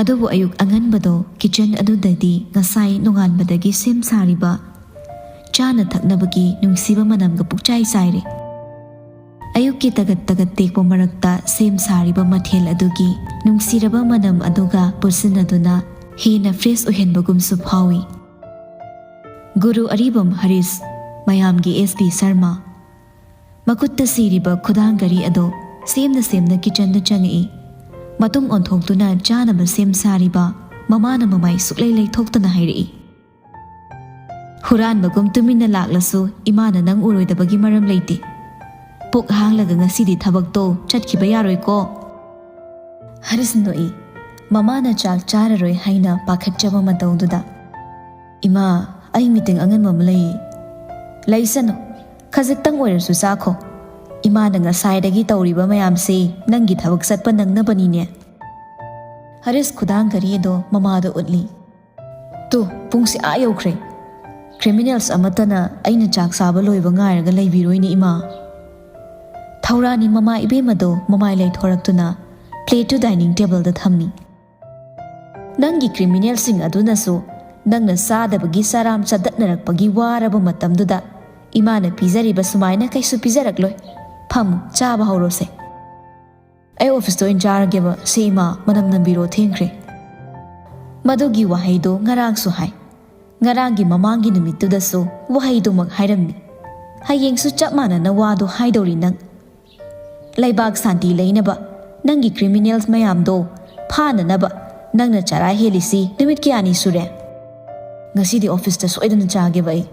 ꯑꯗꯨꯕꯨ ꯑꯌꯨꯛ ꯑꯉꯟꯕꯗꯣ ꯀꯤꯆꯟ ꯑꯗꯨꯗꯗꯤ ꯉꯁꯥꯏ ꯅꯣꯡꯉꯥꯟꯕꯗꯒꯤ ꯁꯦꯝ ꯁꯥꯔꯤꯕ ꯆꯥꯅ ꯊꯛꯅꯕꯒꯤ ꯅꯨꯡꯁꯤꯕ ꯃꯅꯝꯒ ꯄꯨꯛꯆꯥꯏ ꯆꯥꯏꯔꯦ꯫ ꯑꯌꯨꯛꯀꯤ ꯇꯒꯠ ꯇꯒꯠ ꯇꯦꯛꯄ ꯃꯔꯛꯇ ꯁꯦꯝ ꯁꯥꯔꯤꯕ ꯃꯊꯦꯜ ꯑꯗꯨꯒꯤ ꯅꯨꯡꯁꯤꯔꯕ ꯃꯅꯝ ꯑꯗꯨꯒ ꯄꯨꯟꯁꯤꯟꯅꯗꯨꯅ ꯍꯦꯟꯅ ꯐ꯭ꯔꯦꯁ ꯑꯣꯏꯍꯟꯕꯒꯨꯝꯁꯨ ꯐꯥꯎꯏ꯫ ꯒꯨꯔꯨ ꯑꯔꯤꯕꯝ ꯍꯔꯤꯁ, ꯃꯌꯥꯝꯒꯤ ꯑꯦꯁ ꯄꯤ ꯁꯔꯃ, ꯃꯈꯨꯠꯇ ꯁꯤꯔꯤꯕ ꯈꯨꯗꯥꯡ ꯘꯔꯤ ꯑꯗꯣ ꯁꯦꯝꯅ ꯁꯦꯝꯅ ꯀꯤꯆꯟꯗ ꯆꯪꯉꯛꯏ꯫ ꯃꯇꯨꯡ ꯑꯣꯟꯊꯣꯛꯇꯨꯅ ꯆꯥꯅꯕ ꯁꯦꯝ ꯁꯥꯔꯤꯕ ꯃꯃꯥꯅ ꯃꯃꯥꯏ ꯁꯨꯛꯂꯩ ꯂꯩꯊꯣꯛꯇꯅ ꯍꯥꯏꯔꯛꯏ, "ꯍꯨꯔꯥꯟꯕꯒꯨꯝ ꯇꯨꯃꯤꯟꯅ ꯂꯥꯛꯂꯁꯨ ꯏꯃꯥꯅ ꯅꯪ ꯎꯔꯣꯏꯗꯕꯒꯤ ꯃꯔꯝ ꯂꯩꯇꯦ꯫ ꯄꯨꯛ ꯍꯥꯡꯂꯒ ꯉꯁꯤꯗꯤ ꯊꯕꯛꯇꯣ ꯆꯠꯈꯤꯕ ꯌꯥꯔꯣꯏꯀꯣ?" ꯍꯔꯤꯁ ꯅꯣꯛꯏ꯫ ꯃꯃꯥꯅ ꯆꯥꯛ ꯆꯥꯔꯔꯣꯏ ꯍꯥꯏꯅ ꯄꯥꯈꯠꯆꯕ ꯃꯇꯧꯗꯨꯗ, "ꯏꯃꯥ, ꯑꯩ ꯃꯤꯇꯤꯡ ꯑꯉꯟꯕ ꯑꯃ ꯂꯩꯌꯦ꯫" "ꯂꯩꯁꯅꯨ, ꯈꯖꯤꯛꯇꯪ ꯑꯣꯏꯔꯁꯨ ꯆꯥꯈꯣ꯫ ꯏꯃꯥꯅ ꯉꯁꯥꯏꯗꯒꯤ ꯇꯧꯔꯤꯕ ꯃꯌꯥꯝꯁꯦ ꯅꯪꯒꯤ ꯊꯕꯛ ꯆꯠꯄ ꯅꯪꯅꯕꯅꯤꯅꯦ꯫" ꯍꯔꯤꯁ ꯈꯨꯗꯥꯡ ꯘꯔꯤ ꯑꯗꯣ ꯃꯃꯥꯗ ꯎꯠꯂꯤ꯫ "ꯇꯨ, ꯄꯨꯡꯁꯤ ꯑꯥ ꯌꯧꯈ꯭ꯔꯦ꯫ ꯀ꯭ꯔꯤꯃꯤꯅꯦꯜꯁ ꯑꯃꯠꯇꯅ ꯑꯩꯅ ꯆꯥꯛ ꯆꯥꯕ ꯂꯣꯏꯕ ꯉꯥꯏꯔꯒ ꯂꯩꯕꯤꯔꯣꯏꯅꯦ, ꯏꯃꯥ꯫" ꯊꯧꯔꯥꯅꯤ ꯃꯃꯥ ꯏꯕꯦꯝꯃꯗꯣ ꯃꯃꯥꯏ ꯂꯩꯊꯣꯔꯛꯇꯨꯅ ꯄ꯭ꯂꯦꯠꯇꯨ ꯗꯥꯏꯅꯤꯡ ꯇꯦꯕꯜꯗ ꯊꯝꯃꯤ꯫ "ꯅꯪꯒꯤ ꯀ꯭ꯔꯤꯃꯤꯅꯦꯜꯁꯤꯡ ꯑꯗꯨꯅꯁꯨ ꯅꯪꯅ ꯆꯥꯗꯕꯒꯤ ꯆꯔꯥꯝ ꯆꯗꯠꯅꯔꯛꯄꯒꯤ ꯋꯥꯔꯕ ꯃꯇꯝꯗꯨꯗ ꯏꯃꯥꯅ ꯄꯤꯖꯔꯤꯕ ꯁꯨꯃꯥꯏꯅ ꯀꯩꯁꯨ ꯄꯤꯖꯔꯛꯂꯣꯏ꯫ ꯐꯝꯃꯨ, ꯆꯥꯕ ꯍꯧꯔꯣꯁꯦ꯫" "ꯑꯩ ꯑꯣꯐꯤꯁꯇ ꯑꯣꯏꯅ ꯆꯥꯔꯒꯦꯕ, ꯁꯦ ꯏꯃꯥ, ꯃꯅꯝ ꯅꯝꯕꯤꯔꯣ, ꯊꯦꯡꯈ꯭ꯔꯦ꯫" ꯃꯗꯨꯒꯤ ꯋꯥꯍꯩꯗꯣ ꯉꯔꯥꯡꯁꯨ ꯍꯥꯏ꯫ ꯉꯔꯥꯡꯒꯤ ꯃꯃꯥꯡꯒꯤ ꯅꯨꯃꯤꯠꯇꯨꯗꯁꯨ ꯋꯥꯍꯩꯗꯨꯃꯛ ꯍꯥꯏꯔꯝꯃꯤ꯫ "ꯍꯌꯦꯡꯁꯨ ꯆꯞ ꯃꯥꯟꯅꯅ ꯋꯥꯗꯣ ꯍꯥꯏꯗꯧꯔꯤ ꯅꯪ꯫ ꯂꯩꯕꯥꯛ ꯁꯥꯟꯇꯤ ꯂꯩꯅꯕ, ꯅꯪꯒꯤ ꯀ꯭ꯔꯤꯃꯤꯅꯦꯜꯁ ꯃꯌꯥꯝꯗꯣ ꯐꯥꯅꯅꯕ ꯅꯪꯅ ꯆꯔꯥ ꯍꯦꯜꯂꯤꯁꯤ ꯅꯨꯃꯤꯠ ꯀꯌꯥꯅꯤ ꯁꯨꯔꯦ?" "ꯉꯁꯤꯗꯤ ꯑꯣꯐꯤꯁꯇ ꯁꯣꯏꯗꯅ ꯆꯥꯒꯦꯕ ꯑꯩ꯫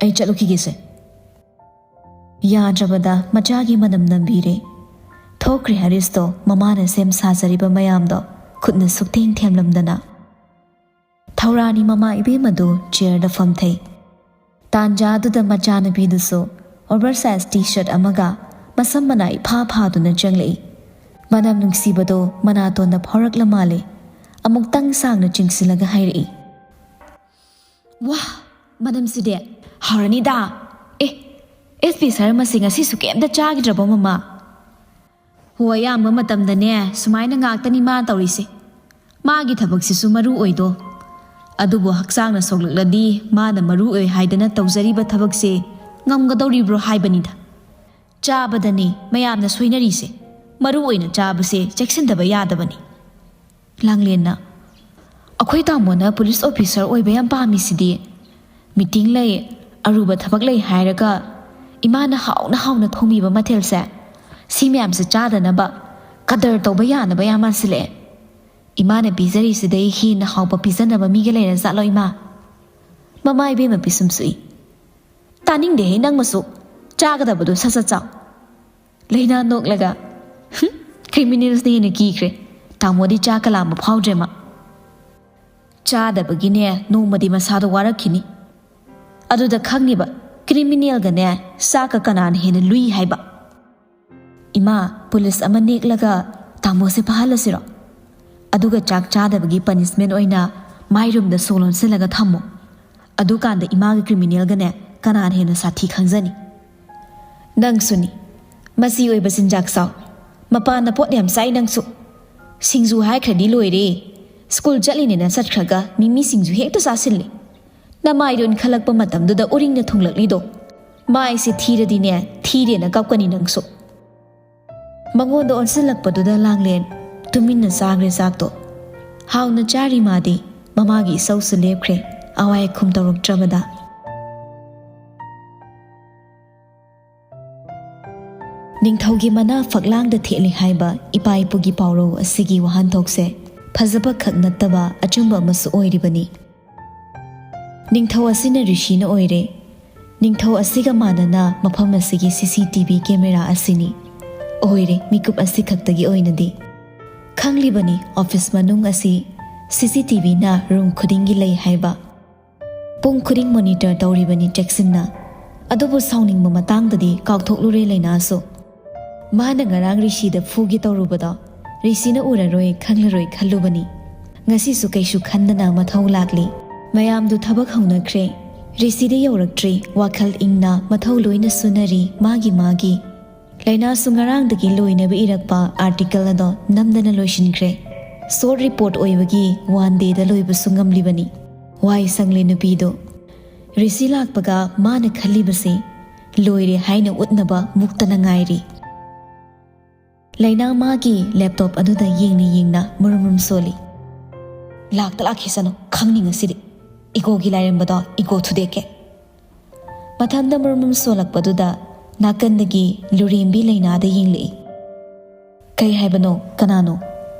ꯑꯩ ꯆꯠꯂꯨꯈꯤꯒꯦꯁꯦ꯫" ꯌꯥꯗ꯭ꯔꯕꯗ ꯃꯆꯥꯒꯤ ꯃꯅꯝ ꯅꯝꯕꯤꯔꯦ꯫ ꯊꯣꯛꯈ꯭ꯔꯦ ꯍꯔꯤꯁꯇꯣ ꯃꯃꯥꯅ ꯁꯦꯝ ꯁꯥꯖꯔꯤꯕ ꯃꯌꯥꯝꯗꯣ ꯈꯨꯠꯅ ꯁꯨꯛꯊꯦꯡ ꯊꯦꯝꯂꯝꯗꯅ꯫ ꯊꯧꯔꯥꯅꯤ ꯃꯃꯥ ꯏꯕꯦꯝꯃꯗꯨ ꯆꯤꯌꯔꯗ ꯐꯝꯊꯩ꯫ ꯇꯥꯟꯖꯥꯗꯨꯗ ꯃꯆꯥꯅꯨꯄꯤꯗꯨꯁꯨ ꯑꯣꯚꯔ ꯁꯥꯏꯖ ꯇꯤ ꯁꯔꯠ ꯑꯃꯒ ꯃꯁꯝ ꯃꯅꯥ ꯏꯐꯥ ꯐꯥꯗꯨꯅ ꯆꯪꯂꯛꯏ꯫ ꯃꯅꯝ ꯅꯨꯡꯁꯤꯕꯗꯣ ꯃꯅꯥꯇꯣꯟꯗ ꯐꯥꯎꯔꯛꯂ ꯃꯥꯜꯂꯦ꯫ ꯑꯃꯨꯛꯇꯪ ꯁꯥꯡꯅ ꯆꯤꯡꯁꯤꯜꯂꯒ ꯍꯥꯏꯔꯛꯏ꯫ "ꯋꯥ, ꯃꯅꯝꯁꯤꯗꯤ ꯍꯧꯔꯅꯤꯗ꯫ ꯑꯦ, ꯑꯦꯁ ꯄꯤ ꯁꯥꯔ ꯃꯁꯤ ꯉꯁꯤꯁꯨ ꯀꯩꯝꯇ ꯆꯥꯈꯤꯗ꯭ꯔꯕꯣ, ꯃꯃꯥ?" "ꯍꯣ, ꯑꯌꯥꯝꯕ ꯃꯇꯝꯗꯅꯦ ꯁꯨꯃꯥꯏꯅ ꯉꯥꯛꯇꯅꯤ ꯃꯥ ꯇꯧꯔꯤꯁꯦ꯫ ꯃꯥꯒꯤ ꯊꯕꯛꯁꯤꯁꯨ ꯃꯔꯨ ꯑꯣꯏꯗꯣ꯫ ꯑꯗꯨꯕꯨ ꯍꯛꯆꯥꯡꯅ ꯁꯣꯛꯂꯛꯂꯗꯤ ꯃꯥꯅ ꯃꯔꯨ ꯑꯣꯏ ꯍꯥꯏꯗꯅ ꯇꯧꯖꯔꯤꯕ ꯊꯕꯛꯁꯦ ꯉꯝꯒꯗꯧꯔꯤꯕ꯭ꯔꯣ ꯍꯥꯏꯕꯅꯤꯗ꯫ ꯆꯥꯕꯗꯅꯤ ꯃꯌꯥꯝꯅ ꯁꯣꯏꯅꯔꯤꯁꯦ꯫ ꯃꯔꯨ ꯑꯣꯏꯅ ꯆꯥꯕꯁꯦ ꯆꯦꯛꯁꯤꯟꯗꯕ ꯌꯥꯗꯕꯅꯤ꯫" ꯂꯥꯡꯂꯦꯟꯅ, "ꯑꯩꯈꯣꯏ ꯇꯥꯃꯣꯅ ꯄꯨꯂꯤꯁ ꯑꯣꯐꯤꯁꯔ ꯑꯣꯏꯕ ꯌꯥꯝ ꯄꯥꯝꯃꯤꯁꯤꯗꯤ꯫ ꯃꯤꯇꯤꯡ ꯂꯩ, ꯑꯔꯨꯕ ꯊꯕꯛ ꯂꯩ ꯍꯥꯏꯔꯒ ꯏꯃꯥꯅ ꯍꯥꯎꯅ ꯍꯥꯎꯅ ꯊꯣꯡꯕꯤꯕ ꯃꯊꯦꯜꯁꯦ ꯁꯤ ꯃꯌꯥꯝꯁꯦ ꯆꯥꯗꯅꯕ ꯀꯗꯔ ꯇꯧꯕ ꯌꯥꯅꯕ ꯌꯥꯝ ꯃꯥꯟꯁꯤꯜꯂꯛꯑꯦ꯫ ꯏꯃꯥꯅ ꯄꯤꯖꯔꯤꯁꯤꯗꯩ ꯍꯦꯟꯅ ꯍꯥꯎꯕ ꯄꯤꯖꯅꯕ ꯃꯤꯒ ꯂꯩꯔꯖꯥꯠꯂꯣ ꯏꯃꯥ?" ꯃꯃꯥ ꯏꯕꯦꯝꯃ ꯄꯤꯁꯨꯝ ꯁꯨꯏ꯫ "ꯇꯥꯅꯤꯡꯗꯦꯍꯦ ꯅꯪꯃꯁꯨ꯫ ꯆꯥꯒꯗꯕꯗꯣ ꯁꯠ ꯁꯠ ꯆꯥꯎ꯫" ꯂꯩꯅꯥ ꯅꯣꯛꯂꯒ, "ꯍꯨꯝ, ꯀ꯭ꯔꯤꯃꯤꯅꯦꯜꯁꯅ ꯍꯦꯟꯅ ꯀꯤꯈ꯭ꯔꯦ꯫ ꯇꯥꯃꯣꯗꯤ ꯆꯥꯛ ꯀꯂꯥꯝꯕ ꯐꯥꯎꯗ꯭ꯔꯦ ꯃꯥ꯫ ꯆꯥꯗꯕꯒꯤꯅꯦ ꯅꯣꯡꯃꯗꯤ ꯃꯁꯥꯗꯣ ꯋꯥꯔꯛꯈꯤꯅꯤ꯫ ꯑꯗꯨꯗ ꯈꯪꯅꯤꯕ ꯀ꯭ꯔꯤꯃꯤꯅꯦꯜꯒꯅꯦ ꯆꯥꯛꯀ ꯀꯅꯥꯅ ꯍꯦꯟꯅ ꯂꯨꯏ ꯍꯥꯏꯕ꯫" "ꯏꯃꯥ, ꯄꯨꯂꯤꯁ ꯑꯃ ꯅꯦꯛꯂꯒ ꯇꯥꯃꯣꯁꯦ ꯐꯥꯍꯜꯂꯁꯤꯔꯣ? ꯑꯗꯨꯒ ꯆꯥꯛ ꯆꯥꯗꯕꯒꯤ ꯄꯅꯤꯁꯃꯦꯟ ꯑꯣꯏꯅ ꯃꯥꯏ ꯔꯨꯝꯗ ꯁꯣ ꯂꯣꯟꯁꯤꯜꯂꯒ ꯊꯝꯃꯣ꯫ ꯑꯗꯨꯀꯥꯟꯗ ꯏꯃꯥꯒ ꯀ꯭ꯔꯤꯃꯤꯅꯦꯜꯒꯅꯦ ꯀꯅꯥꯅ ꯍꯦꯟꯅ ꯁꯥꯊꯤ ꯈꯪꯖꯅꯤ꯫" "ꯅꯪꯁꯨꯅꯤ, ꯃꯆꯤ ꯑꯣꯏꯕ ꯆꯤꯟꯖꯥꯛ ꯆꯥꯎ꯫ ꯃꯄꯥꯟꯅ ꯄꯣꯠ ꯌꯥꯝ ꯆꯥꯏ ꯅꯪꯁꯨ꯫ ꯁꯤꯡꯖꯨ ꯍꯥꯏꯈ꯭ꯔꯗꯤ ꯂꯣꯏꯔꯦ꯫ ꯁ꯭ꯀꯨꯜ ꯆꯠꯂꯤꯅꯦꯅ ꯆꯠꯈ꯭ꯔꯒ ꯃꯤꯃꯤ ꯁꯤꯡꯖꯨ ꯍꯦꯛꯇ ꯆꯥꯁꯤꯜꯂꯤ꯫ ꯅꯃꯥꯏꯗꯣ ꯏꯟꯈꯠꯂꯛꯄ ꯃꯇꯝꯗꯨꯗ ꯎꯔꯤꯡꯅ ꯊꯨꯡꯂꯛꯂꯤꯗꯣ꯫ ꯃꯥꯏꯁꯦ ꯊꯤꯔꯗꯤꯅꯦ, ꯊꯤꯔꯦꯅ ꯀꯞꯀꯅꯤ ꯅꯪꯁꯨ꯫" ꯃꯉꯣꯟꯗ ꯑꯣꯟꯁꯤꯜꯂꯛꯄꯗꯨꯗ ꯂꯥꯡꯂꯦꯟ ꯇꯨꯃꯤꯟꯅ ꯆꯥꯈ꯭ꯔꯦ ꯆꯥꯛꯇꯣ꯫ ꯍꯥꯎꯅ ꯆꯥꯔꯤ ꯃꯥꯗꯤ꯫ ꯃꯃꯥꯒꯤ ꯏꯁꯧꯁꯨ ꯂꯦꯞꯈ꯭ꯔꯦ, ꯑꯋꯥꯏ ꯑꯈꯨꯝ ꯇꯧꯔꯛꯇ꯭ꯔꯕꯗ꯫ ꯅꯤꯡꯊꯧꯒꯤ ꯃꯅꯥ ꯐꯛꯂꯥꯡꯗ ꯊꯦꯠꯂꯤ ꯍꯥꯏꯕ ꯏꯄꯥ ꯏꯄꯨꯒꯤ ꯄꯥꯎꯔꯧ ꯑꯁꯤꯒꯤ ꯋꯥꯍꯟꯊꯣꯛꯁꯦ ꯐꯖꯕ ꯈꯛ ꯅꯠꯇꯕ ꯑꯆꯨꯝꯕ ꯑꯃꯁꯨ ꯑꯣꯏꯔꯤꯕꯅꯤ꯫ ꯅꯤꯡꯊꯧ ꯑꯁꯤꯅ ꯔꯤꯁꯤꯅ ꯑꯣꯏꯔꯦ꯫ ꯅꯤꯡꯊꯧ ꯑꯁꯤꯒ ꯃꯥꯟꯅꯅ ꯃꯐꯝ ꯑꯁꯤꯒꯤ ꯁꯤ ꯁꯤ ꯇꯤ ꯚꯤ ꯀꯦꯃꯦꯔꯥ ꯑꯁꯤꯅꯤ꯫ ꯑꯣꯏꯔꯦ, ꯃꯤꯀꯨꯞ ꯑꯁꯤ ꯈꯛꯇꯒꯤ ꯑꯣꯏꯅꯗꯤ꯫ ꯈꯪꯂꯤꯕꯅꯤ, ꯑꯣꯐꯤꯁ ꯃꯅꯨꯡ ꯑꯁꯤ ꯁꯤ ꯁꯤ ꯇꯤ ꯚꯤꯅ ꯔꯨꯝ ꯈꯨꯗꯤꯡꯒꯤ ꯂꯩ ꯍꯥꯏꯕ꯫ ꯄꯨꯡ ꯈꯨꯗꯤꯡ ꯃꯣꯅꯤꯇꯔ ꯇꯧꯔꯤꯕꯅꯤ ꯆꯦꯛꯁꯤꯟꯅ꯫ ꯑꯗꯨꯕꯨ ꯁꯥꯎꯅꯤꯡꯕ ꯃꯇꯥꯡꯗꯗꯤ ꯀꯥꯎꯊꯣꯛꯂꯨꯔꯦ ꯂꯩꯅꯥꯁꯨ꯫ ꯃꯥꯅ ꯉꯔꯥꯡ ꯔꯤꯁꯤꯗ ꯐꯨꯒꯦ ꯇꯧꯔꯨꯕꯗꯣ ꯔꯤꯁꯤꯅ ꯎꯔꯔꯣꯏ ꯈꯪꯂꯔꯣꯏ ꯈꯜꯂꯨꯕꯅꯤ꯫ ꯉꯁꯤꯁꯨ ꯀꯩꯁꯨ ꯈꯟꯗꯅ ꯃꯊꯧ ꯂꯥꯛꯂꯤ꯫ ꯃꯌꯥꯝꯗꯨ ꯊꯕꯛ ꯍꯧꯅꯈ꯭ꯔꯦ꯫ ꯔꯤꯁꯤꯗꯤ ꯌꯧꯔꯛꯇ꯭ꯔꯤ꯫ ꯋꯥꯈꯜ ꯏꯪꯅ ꯃꯊꯧ ꯂꯣꯏꯅ ꯁꯨꯅꯔꯤ ꯃꯥꯒꯤ ꯃꯥꯒꯤ꯫ ꯂꯩꯅꯥꯁꯨ ꯉꯔꯥꯡꯗꯒꯤ ꯂꯣꯏꯅꯕ ꯏꯔꯛꯄ ꯑꯥꯔꯇꯤꯀꯜ ꯑꯗꯣ ꯅꯝꯗꯅ ꯂꯣꯏꯁꯤꯟꯈ꯭ꯔꯦ꯫ ꯁꯣꯔꯠ ꯔꯤꯄꯣꯔꯠ ꯑꯣꯏꯕꯒꯤ ꯋꯥꯟ ꯗꯦꯗ ꯂꯣꯏꯕꯁꯨ ꯉꯝꯂꯤꯕꯅꯤ꯫ ꯋꯥꯏ ꯁꯪꯂꯦ ꯅꯨꯄꯤꯗꯣ꯫ ꯔꯤꯁꯤ ꯂꯥꯛꯄꯒ ꯃꯥꯅ ꯈꯜꯂꯤꯕꯁꯤ ꯂꯣꯏꯔꯦ ꯍꯥꯏꯅ ꯎꯠꯅꯕ ꯃꯨꯛꯇꯅ ꯉꯥꯏꯔꯤ꯫ ꯂꯩꯅꯥ ꯃꯥꯒꯤ ꯂꯦꯞꯇꯣꯞ ꯑꯗꯨꯗ ꯌꯦꯡꯅ ꯌꯦꯡꯅ ꯃꯨꯔꯨꯝ ꯃꯨꯔꯨꯝ ꯁꯣꯜꯂꯤ꯫ ꯂꯥꯛꯇ ꯂꯥꯛꯈꯤꯁꯅꯨ, ꯈꯪꯅꯤ ꯉꯁꯤꯗꯤ꯫ ꯏꯒꯣꯒꯤ ꯂꯥꯏꯔꯦꯝꯕꯗꯣ ꯏꯒꯣ ꯊꯨꯗꯦꯛꯀꯦ꯫ ꯃꯊꯟꯗ ꯃꯨꯔꯨꯝ ꯃꯨꯔꯨꯝ ꯁꯣꯜꯂꯛꯄꯗꯨꯗ ꯅꯥꯀꯟꯗꯒꯤ ꯂꯨꯔꯦꯝꯕꯤ ꯂꯩꯅꯥꯗ ꯌꯦꯡꯂꯛꯏ꯫ "ꯀꯩ ꯍꯥꯏꯕꯅꯣ? ꯀꯅꯥꯅꯣ?"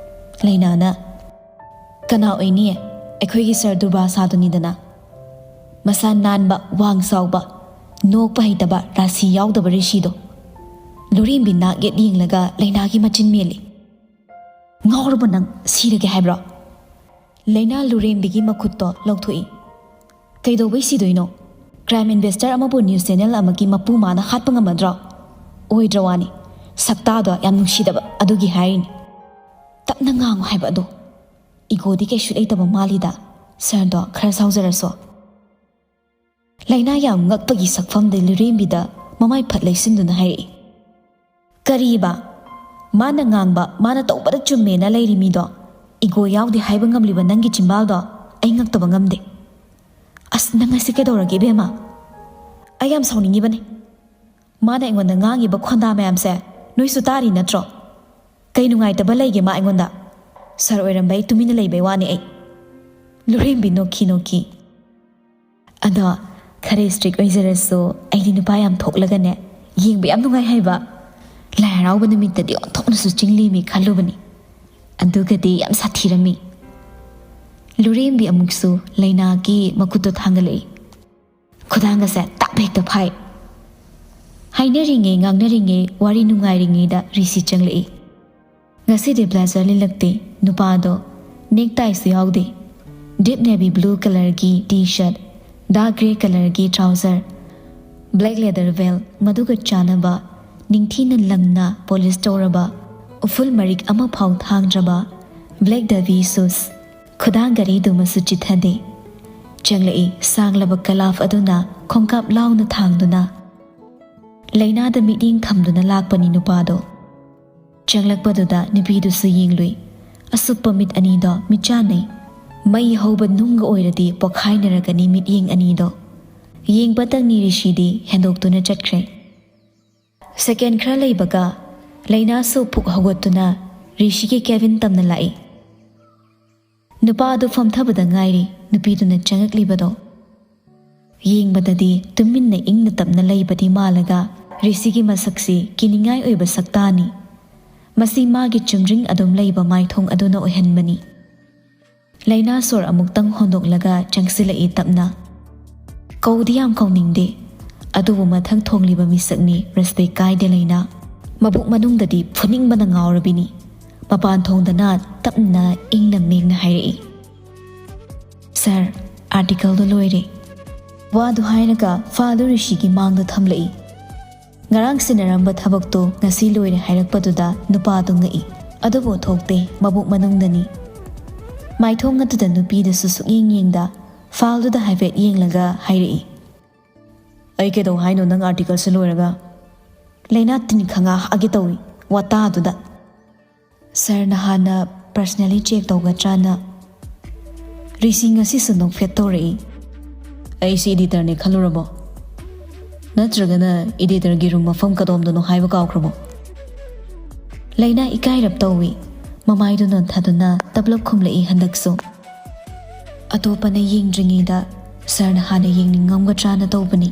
ꯂꯩꯅꯥꯅ, "ꯀꯅꯥ ꯑꯣꯏꯅꯤ? ꯑꯩꯈꯣꯏꯒꯤ ꯁꯥꯔ ꯗꯨꯔꯕꯥꯁꯥꯗꯨꯅꯤꯗꯅ꯫ ꯃꯁꯥ ꯅꯥꯟꯕ, ꯋꯥꯡ ꯆꯥꯎꯕ, ꯅꯣꯛꯄ ꯍꯩꯇꯕ, ꯔꯥꯁꯤ ꯌꯥꯎꯗꯕ ꯔꯤꯁꯤꯗꯣ꯫" ꯂꯨꯔꯦꯝꯕꯤ ꯅꯥꯛ ꯌꯦꯠ ꯌꯦꯡꯂꯒ ꯂꯩꯅꯥꯒꯤ ꯃꯆꯤꯟ ꯃꯦꯜꯂꯤ꯫ "ꯉꯥꯎꯔꯕꯣ ꯅꯪ? ꯁꯤꯔꯒꯦ ꯍꯥꯏꯕ꯭ꯔꯣ?" ꯂꯩꯅꯥ ꯂꯨꯔꯦꯝꯕꯤꯒꯤ ꯃꯈꯨꯠꯇꯣ ꯂꯧꯊꯣꯛꯏ꯫ "ꯀꯩꯗꯧꯕꯩ ꯁꯤꯗꯣꯏꯅꯣ? ꯀ꯭ꯔꯥꯏꯝ ꯏꯟꯚꯦꯁꯇꯔ ꯑꯃꯕꯨ ꯅ꯭ꯌꯨꯁ ꯆꯦꯅꯦꯜ ꯑꯃꯒꯤ ꯃꯄꯨ ꯃꯥꯅ ꯍꯥꯠꯄ ꯉꯝꯃꯗ꯭ꯔꯣ? ꯑꯣꯏꯗ꯭ꯔ ꯋꯥꯅꯤ꯫ ꯁꯛꯇꯥꯗꯣ ꯌꯥꯝ ꯅꯨꯡꯁꯤꯗꯕ ꯑꯗꯨꯒꯤ ꯍꯥꯏꯔꯤꯅꯤ꯫ ꯇꯞꯅ ꯉꯥꯡꯉꯨ ꯍꯥꯏꯕ ꯑꯗꯣ꯫ ꯏꯒꯣꯗꯤ ꯀꯩꯁꯨ ꯂꯩꯇꯕ ꯃꯥꯜꯂꯤꯗ꯫ ꯁꯥꯔꯗꯣ ꯈꯔ ꯁꯥꯎꯖꯔꯁꯨ꯫" ꯂꯩꯅꯥ ꯌꯥꯝ ꯉꯛꯄꯒꯤ ꯁꯛꯐꯝꯗ ꯂꯨꯔꯦꯝꯕꯤꯗ ꯃꯃꯥꯏ ꯐꯠ ꯂꯩꯁꯤꯟꯗꯨꯅ ꯍꯥꯏꯔꯛꯏ꯫ "ꯀꯔꯤꯕ? ꯃꯥꯅ ꯉꯥꯡꯕ, ꯃꯥꯅ ꯇꯧꯕꯗ ꯆꯨꯝꯃꯦꯅ ꯂꯩꯔꯤ ꯃꯤꯗꯣ ꯏꯒꯣ ꯌꯥꯎꯗꯦ ꯍꯥꯏꯕ ꯉꯝꯂꯤꯕ ꯅꯪꯒꯤ ꯆꯤꯝꯕꯥꯜꯗꯣ ꯑꯩ ꯉꯛꯇꯕ ꯉꯝꯗꯦ꯫ ꯑꯁ, ꯅꯪ ꯉꯁꯤ ꯀꯩꯗꯧꯔꯒꯦ, ꯏꯕꯦꯝꯃ? ꯑꯩ ꯌꯥꯝ ꯁꯥꯎꯅꯤꯡꯉꯤꯕꯅꯦ꯫ ꯃꯥꯅ ꯑꯩꯉꯣꯟꯗ ꯉꯥꯡꯉꯤꯕ ꯈꯣꯟꯗꯥ ꯃꯌꯥꯝꯁꯦ ꯅꯣꯏꯁꯨ ꯇꯥꯔꯤ ꯅꯠꯇ꯭ꯔꯣ? ꯀꯩ ꯅꯨꯡꯉꯥꯏꯇꯕ ꯂꯩꯒꯦ ꯃꯥ ꯑꯩꯉꯣꯟꯗ? ꯁꯥꯔ ꯑꯣꯏꯔꯝꯕꯩ ꯇꯨꯃꯤꯟꯅ ꯂꯩꯕꯩ ꯋꯥꯅꯤ ꯑꯩ꯫" ꯂꯨꯔꯦꯝꯕꯤ ꯅꯣꯛꯈꯤ ꯅꯣꯛꯈꯤ꯫ "ꯑꯗꯣ ꯈꯔ ꯏꯁꯇ꯭ꯔꯤꯛ ꯑꯣꯏꯖꯔꯁꯨ ꯑꯩꯗꯤ ꯅꯨꯄꯥ ꯌꯥꯝ ꯊꯣꯛꯂꯒꯅꯦ, ꯌꯦꯡꯕ ꯌꯥꯝ ꯅꯨꯡꯉꯥꯏ ꯍꯥꯏꯕ꯫ ꯂꯥꯏ ꯍꯔꯥꯎꯕ ꯅꯨꯃꯤꯠꯇꯗꯤ ꯑꯣꯟꯊꯣꯛꯅꯁꯨ ꯆꯤꯡꯂꯦꯝꯃꯤ ꯈꯜꯂꯨꯕꯅꯤ꯫ ꯑꯗꯨꯒꯗꯤ ꯌꯥꯝ ꯁꯥꯊꯤꯔꯝꯃꯤ꯫" ꯂꯨꯔꯦꯝꯕꯤ ꯑꯃꯨꯛꯁꯨ ꯂꯩꯅꯥꯒꯤ ꯃꯈꯨꯠꯇꯣ ꯊꯥꯡꯒꯠꯂꯛꯏ꯫ ꯈꯨꯗꯥꯡꯒꯁꯦ ꯇꯞ ꯍꯦꯛꯇ ꯐꯥꯏ꯫ ꯍꯥꯏꯅꯔꯤꯉꯩ ꯉꯥꯡꯅꯔꯤꯉꯩ ꯋꯥꯔꯤ ꯅꯨꯡꯉꯥꯏꯔꯤꯉꯩꯗ ꯔꯤꯁꯤ ꯆꯪꯂꯛꯏ꯫ ꯉꯁꯤꯗꯤ ꯕ꯭ꯂꯦꯖꯔ ꯂꯤꯠꯂꯛꯇꯦ꯫ ꯅꯨꯄꯥꯗꯣ ꯅꯦꯛ ꯇꯥꯏꯁꯨ ꯌꯥꯎꯗꯦ꯫ ꯗꯤꯞ ꯅꯦꯚꯤ ꯕ꯭ꯂꯨ ꯀꯂꯔꯒꯤ ꯇꯤ ꯁꯔꯠ, ꯗꯥꯔꯛ ꯒ꯭ꯔꯦ ꯀꯂꯔꯒꯤ ꯇ꯭ꯔꯥꯎꯖꯔ, ꯕ꯭ꯂꯦꯛ ꯂꯦꯗꯔ ꯕꯦꯜ, ꯃꯗꯨꯒ ꯆꯥꯟꯅꯕ ꯅꯤꯡꯊꯤꯅ ꯂꯪꯅ ꯄꯣꯂꯤꯁ ꯇꯧꯔꯕ, ꯎꯐꯨꯜ ꯃꯔꯤꯛ ꯑꯃꯐꯥꯎ ꯊꯥꯡꯗ꯭ꯔꯕ ꯕ꯭ꯂꯦꯛ ꯗꯕꯤ ꯁꯨꯁ, ꯈꯨꯗꯥꯡ ꯘꯔꯤꯗꯨꯃꯁꯨ ꯆꯤꯊꯗꯦ꯫ ꯆꯪꯂꯛꯏ ꯁꯥꯡꯂꯕ ꯀꯂꯥꯐ ꯑꯗꯨꯅ ꯈꯣꯡꯀꯥꯞ ꯂꯥꯎꯅ ꯊꯥꯡꯗꯨꯅ꯫ ꯂꯩꯅꯥꯗ ꯃꯤꯠꯌꯦꯡ ꯊꯝꯗꯨꯅ ꯂꯥꯛꯄꯅꯤ ꯅꯨꯄꯥꯗꯣ꯫ ꯆꯪꯂꯛꯄꯗꯨꯗ ꯅꯨꯄꯤꯗꯨꯁꯨ ꯌꯦꯡꯂꯨꯏ꯫ ꯑꯁꯨꯞꯄ ꯃꯤꯠ ꯑꯅꯤꯗꯣ ꯃꯤꯠꯆꯥꯟꯅꯩ꯫ ꯃꯩ ꯍꯧꯕ ꯅꯨꯡꯒ ꯑꯣꯏꯔꯗꯤ ꯄꯣꯈꯥꯏꯅꯔꯒꯅꯤ ꯃꯤꯠꯌꯦꯡ ꯑꯅꯤꯗꯣ꯫ ꯌꯦꯡꯕꯇꯪꯅꯤ ꯔꯤꯁꯤꯗꯤ ꯍꯦꯟꯗꯣꯛꯇꯨꯅ ꯆꯠꯈ꯭ꯔꯦ꯫ ꯁꯦꯀꯦꯟ ꯈꯔ ꯂꯩꯕꯒ ꯂꯩꯅꯥꯁꯨ ꯐꯨꯛ ꯍꯧꯒꯠꯇꯨꯅ ꯔꯤꯁꯤꯒꯤ ꯀꯦꯕꯤꯟ ꯇꯝꯅ ꯂꯥꯛꯏ꯫ ꯅꯨꯄꯥ ꯑꯗꯨ ꯐꯝꯊꯕꯗ ꯉꯥꯏꯔꯤ ꯅꯨꯄꯤꯗꯨꯅ ꯆꯪꯉꯛꯂꯤꯕꯗꯣ꯫ ꯌꯦꯡꯕꯗꯗꯤ ꯇꯨꯃꯤꯟꯅ ꯏꯪꯅ ꯇꯞꯅ ꯂꯩꯕꯗꯤ ꯃꯥꯜꯂꯒ ꯔꯤꯁꯤꯒꯤ ꯃꯁꯛꯁꯤ ꯀꯤꯅꯤꯡꯉꯥꯏ ꯑꯣꯏꯕ ꯁꯛꯇꯥꯅꯤ꯫ ꯃꯁꯤ ꯃꯥꯒꯤ ꯆꯨꯝꯗ꯭ꯔꯤꯡ ꯑꯗꯨꯝ ꯂꯩꯕ ꯃꯥꯏꯊꯣꯡ ꯑꯗꯨꯅ ꯑꯣꯏꯍꯟꯕꯅꯤ꯫ ꯂꯩꯅꯥ ꯁꯣꯔ ꯑꯃꯨꯛꯇꯪ ꯍꯣꯟꯗꯣꯛꯂꯒ ꯆꯪꯁꯤꯜꯂꯛꯏ ꯇꯞꯅ꯫ ꯀꯧꯗꯤ ꯌꯥꯝ ꯀꯧꯅꯤꯡꯗꯦ, ꯑꯗꯨꯕꯨ ꯃꯊꯪ ꯊꯣꯡꯂꯤꯕ ꯃꯤꯁꯛꯅꯤ ꯔꯦꯁꯄꯦꯛ ꯀꯥꯏꯗꯦ ꯂꯩꯅꯥ꯫ ꯃꯕꯨꯛ ꯃꯅꯨꯡꯗꯗꯤ ꯐꯨꯅꯤꯡꯕꯅ ꯉꯥꯎꯔꯕꯤꯅꯤ꯫ ꯃꯄꯥꯟ ꯊꯣꯡꯗꯅ ꯇꯞꯅ ꯏꯪꯅ ꯃꯦꯡꯅ ꯍꯥꯏꯔꯛꯏ, "ꯁꯥꯔ, ꯑꯥꯔꯇꯤꯀꯜꯗꯣ ꯂꯣꯏꯔꯦ꯫" ꯋꯥꯗꯨ ꯍꯥꯏꯔꯒ ꯐꯥꯏꯜꯗꯨ ꯔꯤꯁꯤꯒꯤ ꯃꯥꯡꯗ ꯊꯝꯂꯛꯏ꯫ ꯉꯔꯥꯡ ꯁꯤꯟꯅꯔꯝꯕ ꯊꯕꯛꯇꯣ ꯉꯁꯤ ꯂꯣꯏꯔꯦ ꯍꯥꯏꯔꯛꯄꯗꯨꯗ ꯅꯨꯄꯥꯗꯨ ꯉꯛꯏ꯫ ꯑꯗꯨꯕꯨ ꯊꯣꯛꯇꯦ, ꯃꯕꯨꯛ ꯃꯅꯨꯡꯗꯅꯤ꯫ ꯃꯥꯏꯊꯣꯡ ꯑꯗꯨꯗ ꯅꯨꯄꯤꯗꯁꯨ ꯁꯨꯛꯌꯦꯡ ꯌꯦꯡꯗ ꯐꯥꯏꯜꯗꯨꯗ ꯍꯥꯏꯐꯦꯠ ꯌꯦꯡꯂꯒ ꯍꯥꯏꯔꯛꯏ, "ꯑꯩ ꯀꯩꯗꯧ ꯍꯥꯏꯅꯣ ꯅꯪ ꯑꯥꯔꯇꯤꯀꯜꯁꯦ ꯂꯣꯏꯔꯒ?" ꯂꯩꯅꯥ ꯇꯤꯟ ꯈꯪꯉꯥ ꯍꯥꯒꯦ ꯇꯧꯏ ꯋꯥꯇꯥꯗꯨꯗ꯫ "ꯁꯥꯔꯅ ꯍꯥꯟꯅ ꯄꯔꯁꯅꯦꯂꯤ ꯆꯦꯛ ꯇꯧꯒꯗ꯭ꯔꯥꯅ꯫" ꯔꯤꯁꯤ ꯉꯁꯤꯁꯨ ꯅꯣꯛꯐꯦꯠ ꯇꯧꯔꯛꯏ꯫ "ꯑꯩꯁꯤ ꯏꯗꯤꯇꯔꯅꯦ ꯈꯜꯂꯨꯔꯕꯣ? ꯅꯠꯇ꯭ꯔꯒꯅ ꯏꯗꯤꯇꯔꯒꯤ ꯔꯨꯝ ꯃꯐꯝ ꯀꯗꯣꯝꯗꯅꯣ ꯍꯥꯏꯕ ꯀꯥꯎꯈ꯭ꯔꯕꯣ?" ꯂꯩꯅꯥ ꯏꯀꯥꯏꯔꯞ ꯇꯧꯏ꯫ ꯃꯃꯥꯏꯗꯨ ꯅꯣꯟꯊꯗꯨꯅ ꯇꯞꯂꯞ ꯈꯨꯝꯂꯛꯏ ꯍꯟꯗꯛꯁꯨ꯫ ꯑꯇꯣꯞꯄꯅ ꯌꯦꯡꯗ꯭ꯔꯤꯉꯩꯗ ꯁꯥꯔꯅ ꯍꯥꯟꯅ ꯌꯦꯡꯅꯤꯡꯉꯝꯒꯗ꯭ꯔꯥꯅ ꯇꯧꯕꯅꯤ꯫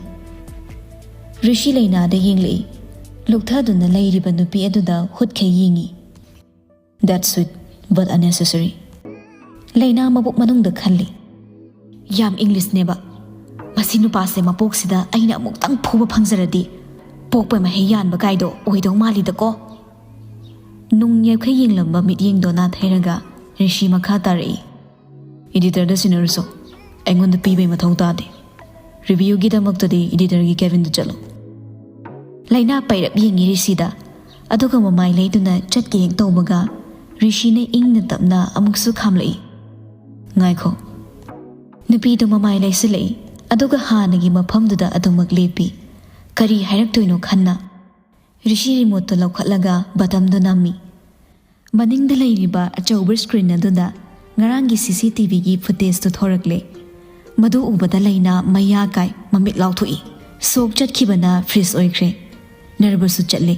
ꯔꯤꯁꯤ ꯂꯩꯅꯥꯗ ꯌꯦꯡꯂꯛꯏ꯫ ꯂꯨꯞꯊꯗꯨꯅ ꯂꯩꯔꯤꯕ ꯅꯨꯄꯤ ꯑꯗꯨꯗ ꯍꯨꯠꯈꯩ ꯌꯦꯡꯏ꯫ "That's sweet, but unnecessary." ꯂꯩꯅꯥ ꯃꯕꯨꯛ ꯃꯅꯨꯡꯗ ꯈꯜꯂꯤ, "ꯌꯥꯝ ꯏꯪꯂꯤꯁꯅꯦꯕ꯫ ꯃꯁꯤ ꯅꯨꯄꯥꯁꯦ ꯃꯄꯣꯛꯁꯤꯗ ꯑꯩꯅ ꯑꯃꯨꯛꯇꯪ ꯐꯨꯕ ꯐꯪꯖꯔꯗꯤ ꯄꯣꯛꯄ ꯃꯍꯩ ꯌꯥꯟꯕ ꯀꯥꯏꯗꯣ ꯑꯣꯏꯗꯧ ꯃꯥꯜꯂꯤꯗꯀꯣ?" ꯅꯨꯡ ꯌꯦꯞꯈꯩ ꯌꯦꯡꯂꯝꯕ ꯃꯤꯠꯌꯦꯡꯗꯣ ꯅꯥꯊꯩꯔꯒ ꯔꯤꯁꯤ ꯃꯈꯥ ꯇꯥꯔꯛꯏ, "ꯏꯗꯤꯇꯔꯗ ꯁꯤꯟꯅꯔꯨꯁꯣ꯫ ꯑꯩꯉꯣꯟꯗ ꯄꯤꯕꯩ ꯃꯊꯧ ꯇꯥꯗꯦ꯫ ꯔꯤꯚꯤꯌꯨꯒꯤꯗꯃꯛꯇꯗꯤ ꯏꯗꯤꯇꯔꯒꯤ ꯀꯦꯕꯤꯟꯗ ꯆꯠꯂꯣ꯫" ꯂꯩꯅꯥ ꯄꯩꯔꯞ ꯌꯦꯡꯉꯤ ꯔꯤꯁꯤꯗ, ꯑꯗꯨꯒ ꯃꯃꯥꯏ ꯂꯩꯗꯨꯅ ꯆꯠꯀꯦ ꯍꯦꯛ ꯇꯧꯕꯒ ꯔꯤꯁꯤꯅ ꯏꯪꯅ ꯇꯞꯅ ꯑꯃꯨꯛꯁꯨ ꯈꯥꯝꯂꯛꯏ꯫ ꯉꯥꯏꯈꯣ꯫ ꯅꯨꯄꯤꯗꯨ ꯃꯃꯥꯏ ꯂꯩꯁꯤꯜꯂꯛꯏ, ꯑꯗꯨꯒ ꯍꯥꯟꯅꯒꯤ ꯃꯐꯝꯗꯨꯗ ꯑꯗꯨꯃꯛ ꯂꯦꯞꯄꯤ꯫ ꯀꯔꯤ ꯍꯥꯏꯔꯛꯇꯣꯏꯅꯣ ꯈꯟꯅ ꯔꯤꯁꯤ ꯔꯤꯃꯣꯠꯇꯨ ꯂꯧꯈꯠꯂꯒ ꯕꯇꯝꯗꯨ ꯅꯝꯃꯤ꯫ ꯃꯅꯤꯡꯗ ꯂꯩꯔꯤꯕ ꯑꯆꯧꯕ ꯁ꯭ꯀ꯭ꯔꯤꯟ ꯑꯗꯨꯗ ꯉꯔꯥꯡꯒꯤ ꯁꯤ ꯁꯤ ꯇꯤ ꯚꯤꯒꯤ ꯐꯨꯇꯦꯖꯇꯨ ꯊꯣꯔꯛꯂꯦ꯫ ꯃꯗꯨ ꯎꯕꯗ ꯂꯩꯅꯥ ꯃꯌꯥ ꯀꯥꯏ, ꯃꯃꯤꯠ ꯂꯥꯎꯊꯣꯛꯏ꯫ ꯁꯣꯛ ꯆꯠꯈꯤꯕꯅ ꯐ꯭ꯔꯤꯖ ꯑꯣꯏꯈ꯭ꯔꯦ꯫ ꯅꯔꯚꯁꯁꯨ ꯆꯠꯂꯦ꯫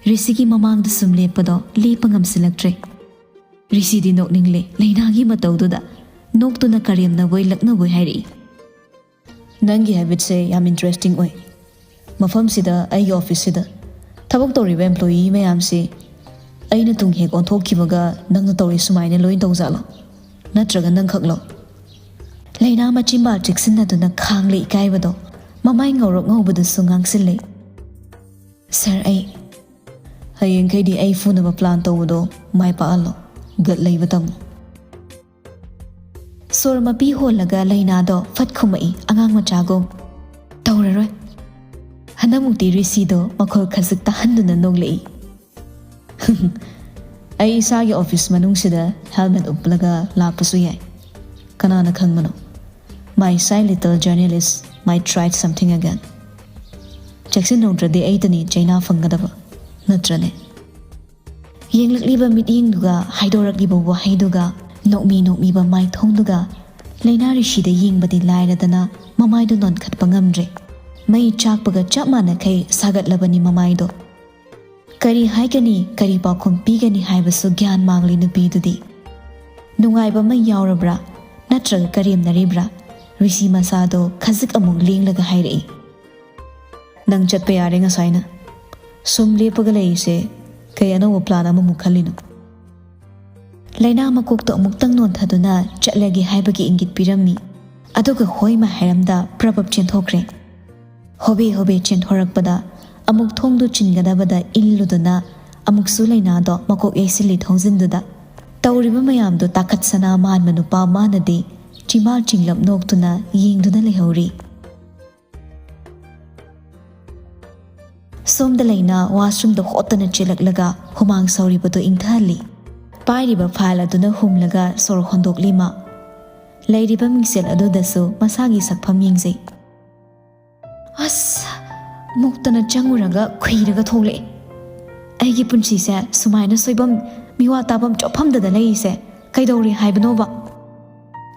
ꯔꯤꯁꯤꯒꯤ ꯃꯃꯥꯡꯗ ꯁꯨꯝ ꯂꯦꯞꯄꯗꯣ ꯂꯦꯞꯄ ꯉꯝꯁꯤꯜꯂꯛꯇ꯭ꯔꯦ꯫ ꯔꯤꯁꯤꯗꯤ ꯅꯣꯛꯅꯤꯡꯂꯦ ꯂꯩꯅꯥꯒꯤ ꯃꯇꯧꯗꯨꯗ꯫ ꯅꯣꯛꯇꯨꯅ ꯀꯔꯦꯝꯅꯕꯣꯏ ꯂꯛꯅꯕꯣꯏ ꯍꯥꯏꯔꯛꯏ꯫ "ꯅꯪꯒꯤ ꯍꯦꯕꯤꯠꯁꯦ ꯌꯥꯝ ꯏꯟꯇꯔꯦꯁꯇꯤꯡ ꯑꯣꯏ꯫ ꯃꯐꯝꯁꯤꯗ, ꯑꯩꯒꯤ ꯑꯣꯐꯤꯁꯁꯤꯗ ꯊꯕꯛ ꯇꯧꯔꯤꯕ ꯑꯦꯝꯄ꯭ꯂꯣꯌꯤ ꯃꯌꯥꯝꯁꯤ ꯑꯩꯅ ꯇꯨꯡ ꯍꯦꯛ ꯑꯣꯟꯊꯣꯛꯈꯤꯕꯒ ꯅꯪꯅ ꯇꯧꯔꯤ ꯁꯨꯃꯥꯏꯅ ꯂꯣꯏ ꯇꯧꯖꯥꯠꯂꯣ? ꯅꯠꯇ꯭ꯔꯒ ꯅꯪꯈꯛꯂꯣ?" ꯂꯩꯅꯥ ꯃꯆꯤꯟꯕꯥꯜ ꯆꯦꯛꯁꯤꯟꯅꯗꯨꯅ ꯈꯥꯡꯂꯦ ꯏꯀꯥꯏꯕꯗꯣ꯫ ꯃꯃꯥꯏ ꯉꯧꯔꯣꯛ ꯉꯧꯕꯗꯨꯁꯨ ꯉꯥꯡꯁꯤꯜꯂꯦ꯫ "ꯁꯥꯔ, ꯑꯩ ꯍꯌꯦꯡꯈꯩꯗꯤ ꯑꯩ ꯐꯨꯅꯕ ꯄ꯭ꯂꯥꯟ ꯇꯧꯕꯗꯣ ꯃꯥꯏ ꯄꯥꯛꯍꯜꯂꯣ꯫ ꯒꯠ ꯂꯩꯕ ꯇꯝꯃꯨ꯫" ꯁꯣꯔ ꯃꯄꯤ ꯍꯣꯜꯂꯒ ꯂꯩꯅꯥꯗꯣ ꯐꯠ ꯈꯨꯝꯃꯛꯏ ꯑꯉꯥꯡ ꯃꯆꯥꯒꯨꯝ꯫ "ꯇꯧꯔꯔꯣꯏ꯫" ꯍꯟꯗꯛꯃꯨꯛꯇꯤ ꯔꯤꯁꯤꯗꯣ ꯃꯈꯣꯜ ꯈꯖꯤꯛ ꯇꯥꯍꯟꯗꯨꯅ ꯅꯣꯛꯂꯛꯏ꯫ "ꯑꯩ ꯏꯁꯥꯒꯤ ꯑꯣꯐꯤꯁ ꯃꯅꯨꯡꯁꯤꯗ ꯍꯦꯜꯃꯦꯠ ꯎꯞꯂꯒ ꯂꯥꯛꯄꯁꯨ ꯌꯥꯏ꯫ ꯀꯅꯥꯅ ꯈꯪꯕꯅꯣ? My shy little journalist might try something again꯫ ꯆꯦꯛꯁꯤꯟꯍꯧꯗ꯭ꯔꯗꯤ ꯑꯩꯇꯅꯤ ꯆꯩꯅꯥ ꯐꯪꯒꯗꯕ, ꯅꯠꯇ꯭ꯔꯅꯦ?" ꯌꯦꯡꯂꯛꯂꯤꯕ ꯃꯤꯠꯌꯦꯡꯗꯨꯒ ꯍꯥꯏꯗꯣꯔꯛꯂꯤꯕ ꯋꯥꯍꯩꯗꯨꯒ ꯅꯣꯛꯃꯤ ꯅꯣꯛꯃꯤꯕ ꯃꯥꯏꯊꯣꯡꯗꯨꯒ ꯂꯩꯅꯥ ꯔꯤꯁꯤꯗ ꯌꯦꯡꯕꯗꯤ ꯂꯥꯏꯔꯗꯅ ꯃꯃꯥꯏꯗꯨ ꯅꯣꯟꯈꯠꯄ ꯉꯝꯗ꯭ꯔꯦ꯫ ꯃꯩ ꯆꯥꯛꯄꯒ ꯆꯞ ꯃꯥꯟꯅꯈꯩ ꯁꯥꯒꯠꯂꯕꯅꯤ ꯃꯃꯥꯏꯗꯣ꯫ ꯀꯔꯤ ꯍꯥꯏꯒꯅꯤ, ꯀꯔꯤ ꯄꯥꯎꯈꯨꯝ ꯄꯤꯒꯅꯤ ꯍꯥꯏꯕꯁꯨ ꯒ꯭ꯌꯥꯟ ꯃꯥꯡꯂꯤ ꯅꯨꯄꯤꯗꯨꯗꯤ꯫ ꯅꯨꯡꯉꯥꯏꯕ ꯑꯃ ꯌꯥꯎꯔꯕ꯭ꯔꯥ ꯅꯠꯇ꯭ꯔꯒ ꯀꯔꯦꯝꯅꯔꯤꯕ꯭ꯔꯥ? ꯔꯤꯁꯤ ꯃꯁꯥꯗꯣ ꯈꯖꯤꯛ ꯑꯃꯨꯛ ꯂꯦꯡꯂꯒ ꯍꯥꯏꯔꯛꯏ꯫ "ꯅꯪ ꯆꯠꯄ ꯌꯥꯔꯦ ꯉꯁꯥꯏꯅ꯫ ꯁꯨꯝ ꯂꯦꯞꯄꯒ ꯂꯩꯔꯤꯁꯦ ꯀꯩ ꯑꯅꯧꯕ ꯄ꯭ꯂꯥꯟ ꯑꯃꯃꯨꯛ ꯈꯜꯂꯤꯅꯣ?" ꯂꯩꯅꯥ ꯃꯀꯣꯛꯇꯣ ꯑꯃꯨꯛꯇꯪ ꯅꯣꯟꯊꯗꯨꯅ ꯆꯠꯂꯒꯦ ꯍꯥꯏꯕꯒꯤ ꯏꯪꯒꯤꯠ ꯄꯤꯔꯝꯃꯤ꯫ ꯑꯗꯨꯒ ꯍꯣꯏꯃ ꯍꯥꯏꯔꯝꯗ ꯄ꯭ꯔꯕꯞ ꯆꯦꯟꯊꯣꯛꯈ꯭ꯔꯦ꯫ ꯍꯣꯕꯦ ꯍꯣꯕꯦ ꯆꯦꯟꯊꯣꯔꯛꯄꯗ ꯑꯃꯨꯛ ꯊꯣꯡꯗꯨ ꯆꯤꯟꯒꯗꯕꯗ ꯏꯜꯂꯨꯗꯨꯅ ꯑꯃꯨꯛꯁꯨ ꯂꯩꯅꯥꯗꯣ ꯃꯀꯣꯛ ꯌꯩꯁꯤꯜꯂꯤ ꯊꯣꯡꯖꯤꯟꯗꯨꯗ꯫ ꯇꯧꯔꯤꯕ ꯃꯌꯥꯝꯗꯨ ꯇꯥꯈꯠꯁꯅꯥ ꯃꯥꯟꯕ ꯅꯨꯄꯥ ꯃꯥꯅꯗꯤ ꯆꯤꯝꯕꯥꯜ ꯆꯤꯡꯂꯞ ꯅꯣꯛꯇꯨꯅ ꯌꯦꯡꯗꯨꯅ ꯂꯩꯍꯧꯔꯤ꯫ ꯁꯣꯝꯗ ꯂꯩꯅꯥ ꯋꯥꯁꯔꯨꯝꯗ ꯍꯣꯠꯇꯅ ꯆꯦꯜꯂꯛꯂꯒ ꯍꯨꯃꯥꯡ ꯁꯧꯔꯤꯕꯗꯨ ꯏꯪꯊꯍꯜꯂꯤ꯫ ꯄꯥꯏꯔꯤꯕ ꯐꯥꯏꯜ ꯑꯗꯨꯅ ꯍꯨꯝꯂꯒ ꯁꯣꯔ ꯍꯣꯟꯗꯣꯛꯂꯤ ꯃꯥ꯫ ꯂꯩꯔꯤꯕ ꯃꯤꯡꯁꯦꯜ ꯑꯗꯨꯗꯁꯨ ꯃꯁꯥꯒꯤ ꯁꯛꯐꯝ ꯌꯦꯡꯖꯩ꯫ ꯑꯁ, ꯃꯨꯛꯇꯅ ꯆꯪꯉꯨꯔꯒ ꯈꯨꯏꯔꯒ ꯊꯣꯛꯂꯛꯑꯦ꯫ ꯑꯩꯒꯤ ꯄꯨꯟꯁꯤꯁꯦ ꯁꯨꯃꯥꯏꯅ ꯁꯣꯏꯐꯝ, ꯃꯤꯋꯥ ꯇꯥꯐꯝ ꯆꯣꯞꯐꯝꯗꯗ ꯂꯩꯔꯤꯁꯦ ꯀꯩꯗꯧꯔꯦ ꯍꯥꯏꯕꯅꯣꯕ?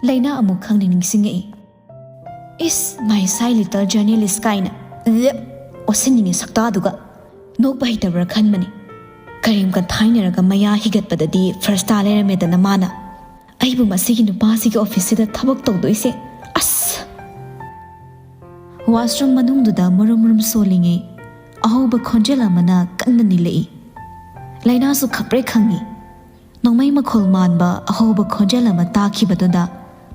ꯂꯩꯅꯥ ꯑꯃꯨꯛ ꯈꯪꯅ ꯅꯤꯡꯁꯤꯡꯉꯛꯏ꯫ "ꯏꯁ, my shy little journalist" ꯀꯥꯏꯅ꯫ ꯑꯣꯠꯁꯤꯟꯅꯤꯡꯉꯦ ꯁꯛꯇꯥꯗꯨꯒ꯫ ꯅꯣꯛꯄ ꯍꯩꯇꯕ꯭ꯔꯥ ꯈꯟꯕꯅꯤ꯫ ꯀꯔꯤꯝꯀ ꯊꯥꯏꯅꯔꯒ ꯃꯌꯥ ꯍꯤꯒꯠꯄꯗꯗꯤ first ꯇꯥ ꯂꯩꯔꯝꯃꯦꯗꯅ ꯃꯥꯅ꯫ ꯑꯩꯕꯨ ꯃꯁꯤꯒꯤ ꯅꯨꯄꯥꯁꯤꯒꯤ office ꯁꯤꯗ ꯊꯕꯛ ꯇꯧꯗꯣꯏꯁꯦ꯫ ꯑꯁ! Washroom ꯃꯅꯨꯡꯗꯨꯗ ꯃꯨꯔꯨꯝ ꯃꯨꯔꯨꯝ ꯁꯣꯜꯂꯤꯉꯩ ꯑꯍꯧꯕ ꯈꯣꯟꯖꯦꯜ ꯑꯃꯅ ꯀꯟꯅ ꯅꯤꯜꯂꯛꯏ꯫ ꯂꯥꯏꯅꯥꯁꯨ ꯈꯪꯄ꯭ꯔꯦꯛ ꯈꯪꯉꯤ꯫ ꯅꯣꯡꯃꯩ ꯃꯈꯣꯜ ꯃꯥꯟꯕ ꯑꯍꯧꯕ ꯈꯣꯟꯖꯦꯜ ꯑꯃ ꯇꯥꯈꯤꯕꯗꯨꯗ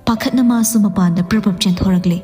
ꯄꯥꯈꯠꯅ ꯃꯥꯁꯨ ꯃꯄꯥꯟꯗ ꯄ꯭ꯔꯞ ꯄ꯭ꯔꯞ ꯆꯦꯟꯊꯣꯔꯛꯂꯦ꯫